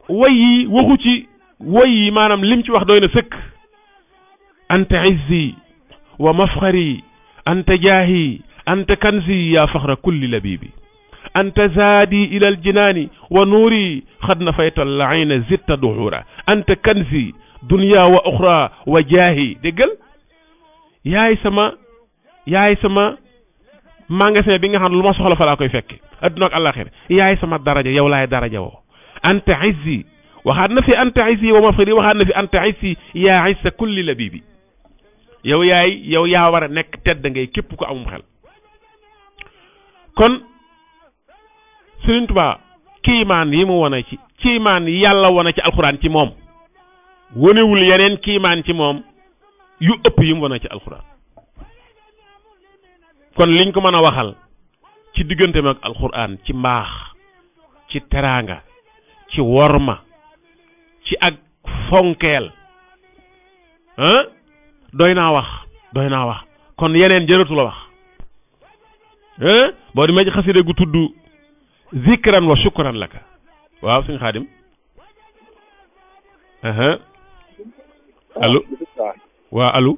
way yi waxu ci way yi maanaam lim ci wax doy na sëkk anta izzi wa mafxari anta jaahi anta kanzi ya faxra kulli labibi anta zaadi ila aljinaani wa nuuri xad nafayta laayna zitta duxuura anta kanzi dunya wa uxra wa jaahi déggal yaay sama magasin bi nga xam ne lu ma soxla fa laa koy fekke adduna ak àllaaxira yaay sama daraja yow laay daraja woo anta izzi waxaat na fi anta izzi wa mafxari waxaat na fi anta izzi yaa izza kulli labibi yow yaa war a nekk tedd ngay képp ko amum xel kon Sëriñ Tuubaa kiimaan yi mu wane ci kiimaan yàlla wane ci alxuraan ci moom wonewul yeneen kiimaan ci moom yu ëpp yi mu wane ci alxuraan kon liñ ko mën a waxal ci digganteem ak alxuraan ci mbaax ci teraanga ci worma ci ak fonkeel doy naa wax kon yeneen jërëtu la wax boo di ma ci xasida gu tudd zikran wa shukran laka waaw sëñ Xaadim allo waaw allo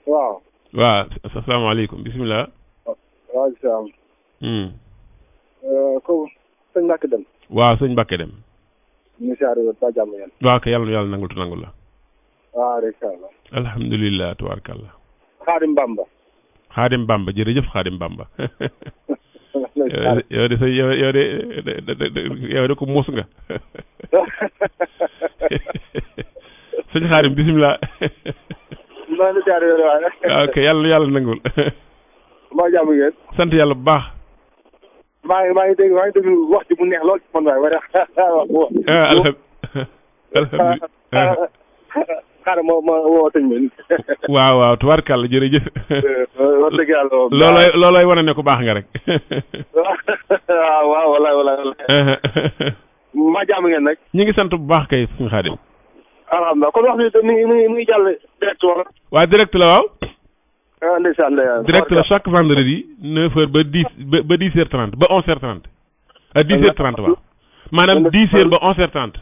waaw asalaamaaleykum bisimilah waaw salaam ko sëñ Mbàkke Dem waaw sëñ Mbàkke Dem ñu siyaare ba jàmm yéen waaw kay yàlla nangul tu nangul la waaw rek Allah alhamdulilah tubaarkàlla Xaadim Bamba jërëjëf Xaadim Bamba yow de ko muus nga sëñ Xaadim bisimilah waaw kay yàlla nangul maa jàmm ngeen sant yàlla bu baax maa ngi dégg wax ji mu neex lool ci man waay xaaral ma woo sëñ bi waaw tubaarkàlla jërëjëf wax dëgg yàlla loolooy wane ne ko baax nga rek waaw walaay maa jàmm ngeen nag ñu ngi sant bu baax kay sëñ Xaadim alhamdulilah kon wax ni mi ngi jàll direct wala waaw direct la waaw ndeysaan direct la chaque vendredi 9h ba 10h30 ba 11h30 à 10h30 waaw maanaam 10h ba 11h30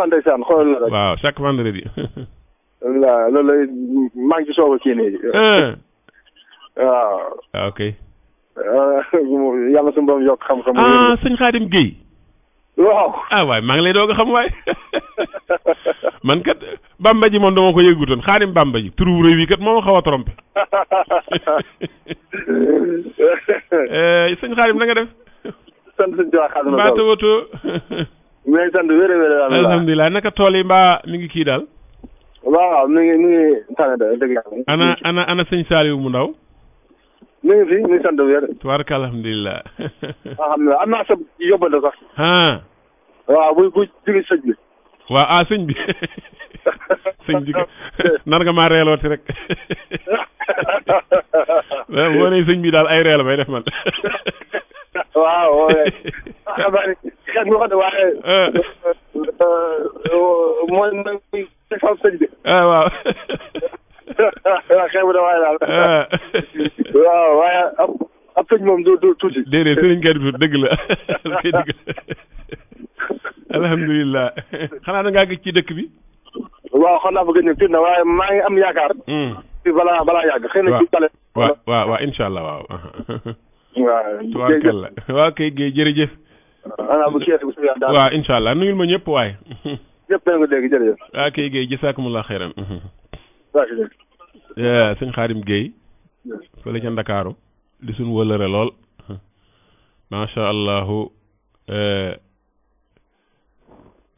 ndeysaan xoolal la rek waaw chaque vendredi waaw loolu maa ngi ci soog a kii nii waaw ok yàlla suñu borom yokk xam-xam sëñ Xaadim Guèye waaw waay maa ngi lay doog a xam waay man kat Bamba ji moom dama ko yëgutoon Xaadim Bamba ji turu réew yi kat moo ma xaw a trompé sëñ Xaadim na nga def sant sëñ Tuubaa Xaadim mbaa tawatoo mais sant wér alhamdulilah naka tool yi mbaa mi ngi kii daal waaw mi ngi tane da dëgg yàlla ana sëñ Saliou mu ndaw mi ngi fi mi ngi sant wér tubaarka alhamdulilah alhamdulilah am naa sa yóbbante sax waaw bu jóge sëñ bi waaw sëñ bi sëñ bi nar nga maa reelooti rek boo nee sëñ bi daal ay reel may def man waaw xet nga ko de waaye mooy muy defal sëñ bi waaw xew da waaye daal waaw waaye ab sëñ moom du tuuti déedéet sëriñ kay du tuuti dëgg la alhamdulilah xanaa da ngaa gëj ci dëkk bi waaw xam naa fa gëj na waaye maa ngi am yaakaar ci balaa yàgg xëy na ci tale waaw incha allah waaw waaw tubaarkalla waaw kay Guèye jërëjëf waaw incha allah nuyul ma ñëpp waaye ñëpp dañ ko dégg jërëjëf waaw kay Guèye jazaakumullah xayran sëñ Xaadim Guèye fële ca Ndakaaru di suñ wëlëre lool macha allahu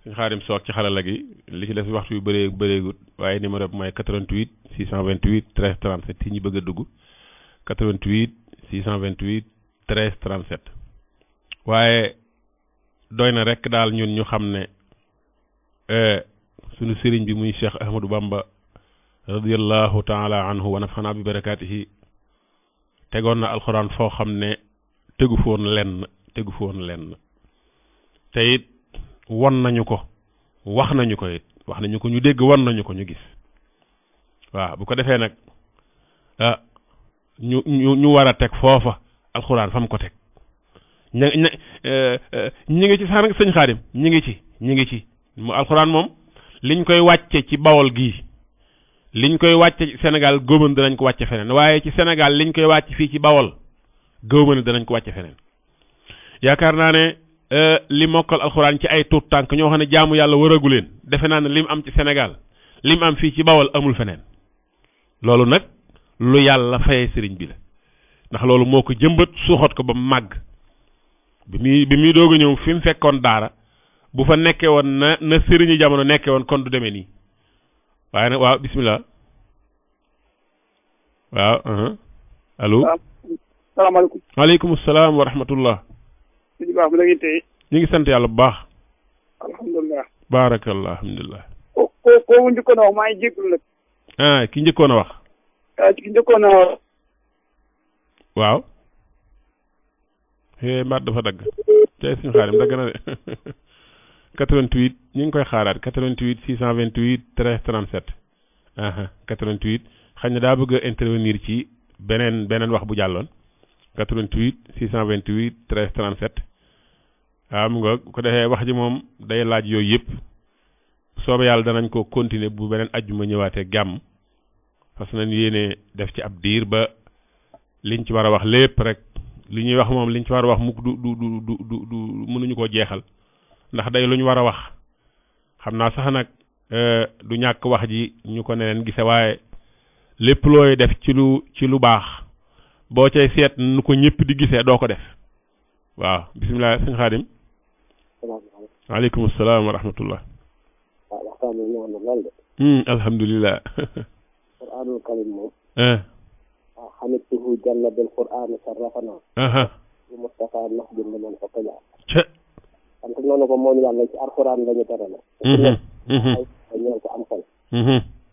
sëñ Xaadim soog ci xarala gi li ci des waxtu yu bëreegut waaye numéro bi mooy 88 628 13 37 yi ñu bëgg a dugg 88 628 13 37 waaye doy na rek daal ñun ñu xam ne sunu sëriñ bi muy Cheikh Ahmadou Bamba radiyallahu taala anhu wa nafana bi barakaatihi tegoon na alxuraan foo xam ne tegu foon lenn te it won nañu ko wax nañu ko ñu dégg won nañu ko ñu gis waaw bu ko defee nag ñu war a teg foofa alxuraan fa mu ko teg ñi ngi ci sax nag sëñ Xaadim ñi ngi ci mu alxuraan moom liñ koy wàcce ci Bawol gii liñ koy wàcce ci Sénégal góoban danañ ko wàcce feneen waaye ci Sénégal liñ koy wàcc fii ci Bawol góoban danañ ko wàcce feneen yaakaar naa ne li mokkal alxuraan ci ay tuut tànk ñoo xam ne jaamu yàlla waragu leen defe naa ne lim am ci Sénégal lim am fii ci Bawol amul feneen loolu nag lu yàlla fayee sëriñ bi la ndax loolu moo ko jëmbat suuxat ko ba màgg bi muy doog a ñëw fi mu fekkoon daara bu fa nekkee woon na sëriñu jamono nekkee woon kon du demee nii waaye nag waaw bismillah waaw allo salaamaaleykum waaleykum salaam wa rahmatullah sëñ baax bi la ngi tey ñu ngi sant yàlla bu baax alhamdulilah baarakallah alhamdulilah ko njëkkoon a wax maa ngi jégalu nag ki njëkkoon a wax ki njëkkoon a wax waaw mbaat dafa dagg tey suñu xaarim dagg na de 88 ñu ngi koy xaaraat 88 628 13 37 88 xëy na daa bëgg a intervenir ci beneen wax bu jàlloon 88 628 13 37 waaw mu nga ko defee wax ji moom day laaj yooyu yëpp soobee yàlla danañ ko continuer bu beneen ajjuma ñëwaatee gàmm parce que nañ yéene def ci ab diir ba liñ ci war a wax lépp rek li ñuy wax moom liñ ci war a wax mukk du mënuñu koo jeexal ndax day lu ñu war a wax xam naa sax nag du ñàkk wax ji ñu ko neneen gise waaye lépp looy def ci lu baax boo cay seet nu ko ñëpp di gisee doo ko def waaw bisimilah sëñ Xaadim waaleykum salaam wa rahmatullah alhamdulilah qur'aanul karim moom xamituhu jalla bil qur'aan sarrafana lu Mustafa nax jëm na man ko tëjaa sant noonu ko moom yàlla ci alxuraan la ñu tere la ay ñeel ko am xel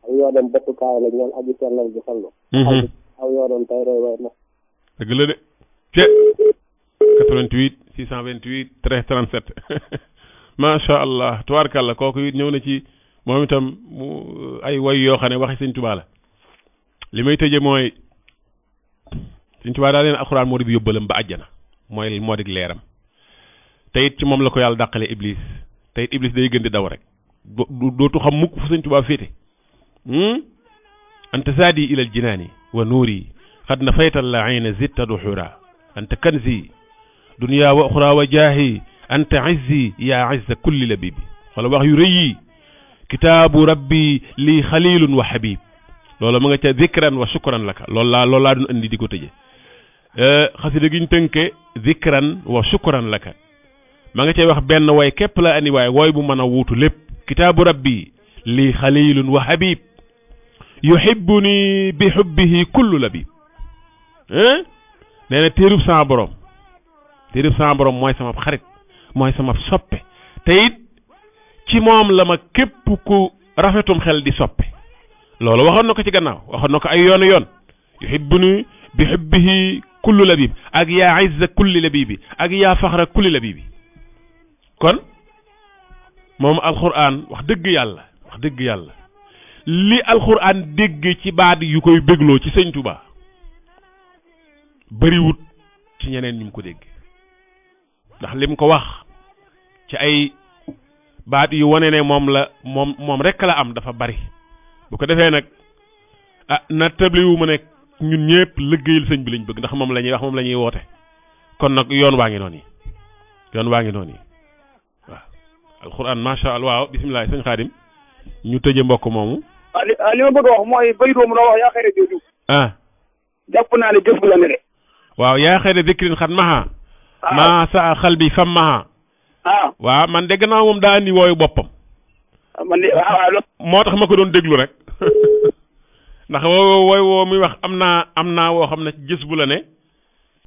aw yoonam bëttukaay la ñeel aji sellal bi sallu aw yoonam tey roy way na dëgg la de ce 88 628 13 37 macha allah tubaarkàlla kooku it ñëw na ci moom itam ay way yoo xam ne waxi sëñ Tuubaa la li may tëje mooy sëñ Tuubaa daa leen alxuraan moo di yóbbalam ba àjjana moo di leeram te it ci moom la ko yàlla dàqale iblis te it iblis day gën di daw rek dootu xam mukk fu sëñ Tuubaa féete anta saadi ilal jinaani wa nuuri xad na faytal la ayna zitta duxura anta kanzi dunya wa uxra wa jaahi anta izzi yaa izza kulli labibi wala wax yu rëy yi kitaabu rabbi lii xalilun wa habib loolu ma nga ca zikran wa shukran laka loolu laa doon andi di ko tëje xasida gi ñu tënke zikran wa shukran laka ma nga cay wax benn way képp la andi waaye wooy bu mën a wuutu lépp kitaabu rabbi lii xalilun wa habib yuhibbuni bi hubbihi kullu labib nee na téerub sama borom mooy sama xarit mooy sama soppe te it ci moom la ma képp ku rafetum xel di soppe loolu waxoon na ko ci gannaaw waxoon na ko ay yoon yuhibbuni bi hubbihi kullu labib ak yaa izza kulli labibi ak yaa faxra kulli labibi kon moom alxuraan wax dëgg yàlla li alxuraan dégg ci baat yu koy bégloo ci sëñ Tuubaa bëriwut ci ñeneen ñu ko dégg ndax lim ko wax ci ay baat yu wane ne moom rek la am dafa bari bu ko defee nag na tabliwu mu nekk ñun ñëpp liggéeyal sëñ bi lañ bëgg ndax moom la ñuy wax moom la ñuy woote kon nag yoon waa ngi noonu yi waaw alxuraan macha allah waaw bisimilah sëñ Xaadim ñu tëje mbokk moomu. li ma bëgg a wax mooy bay doomu la wax yaa xëy na jooju. jàpp naa ne jëf la ne de. waaw yaa xëy na zikrin xat maha. maa sa xal bi fam maha. waaw man dégg naa moom daa andi wooyu boppam. moo tax ma ko doon déglu rek ndax wooy woo muy wax am naa woo xam ne gis bu la ne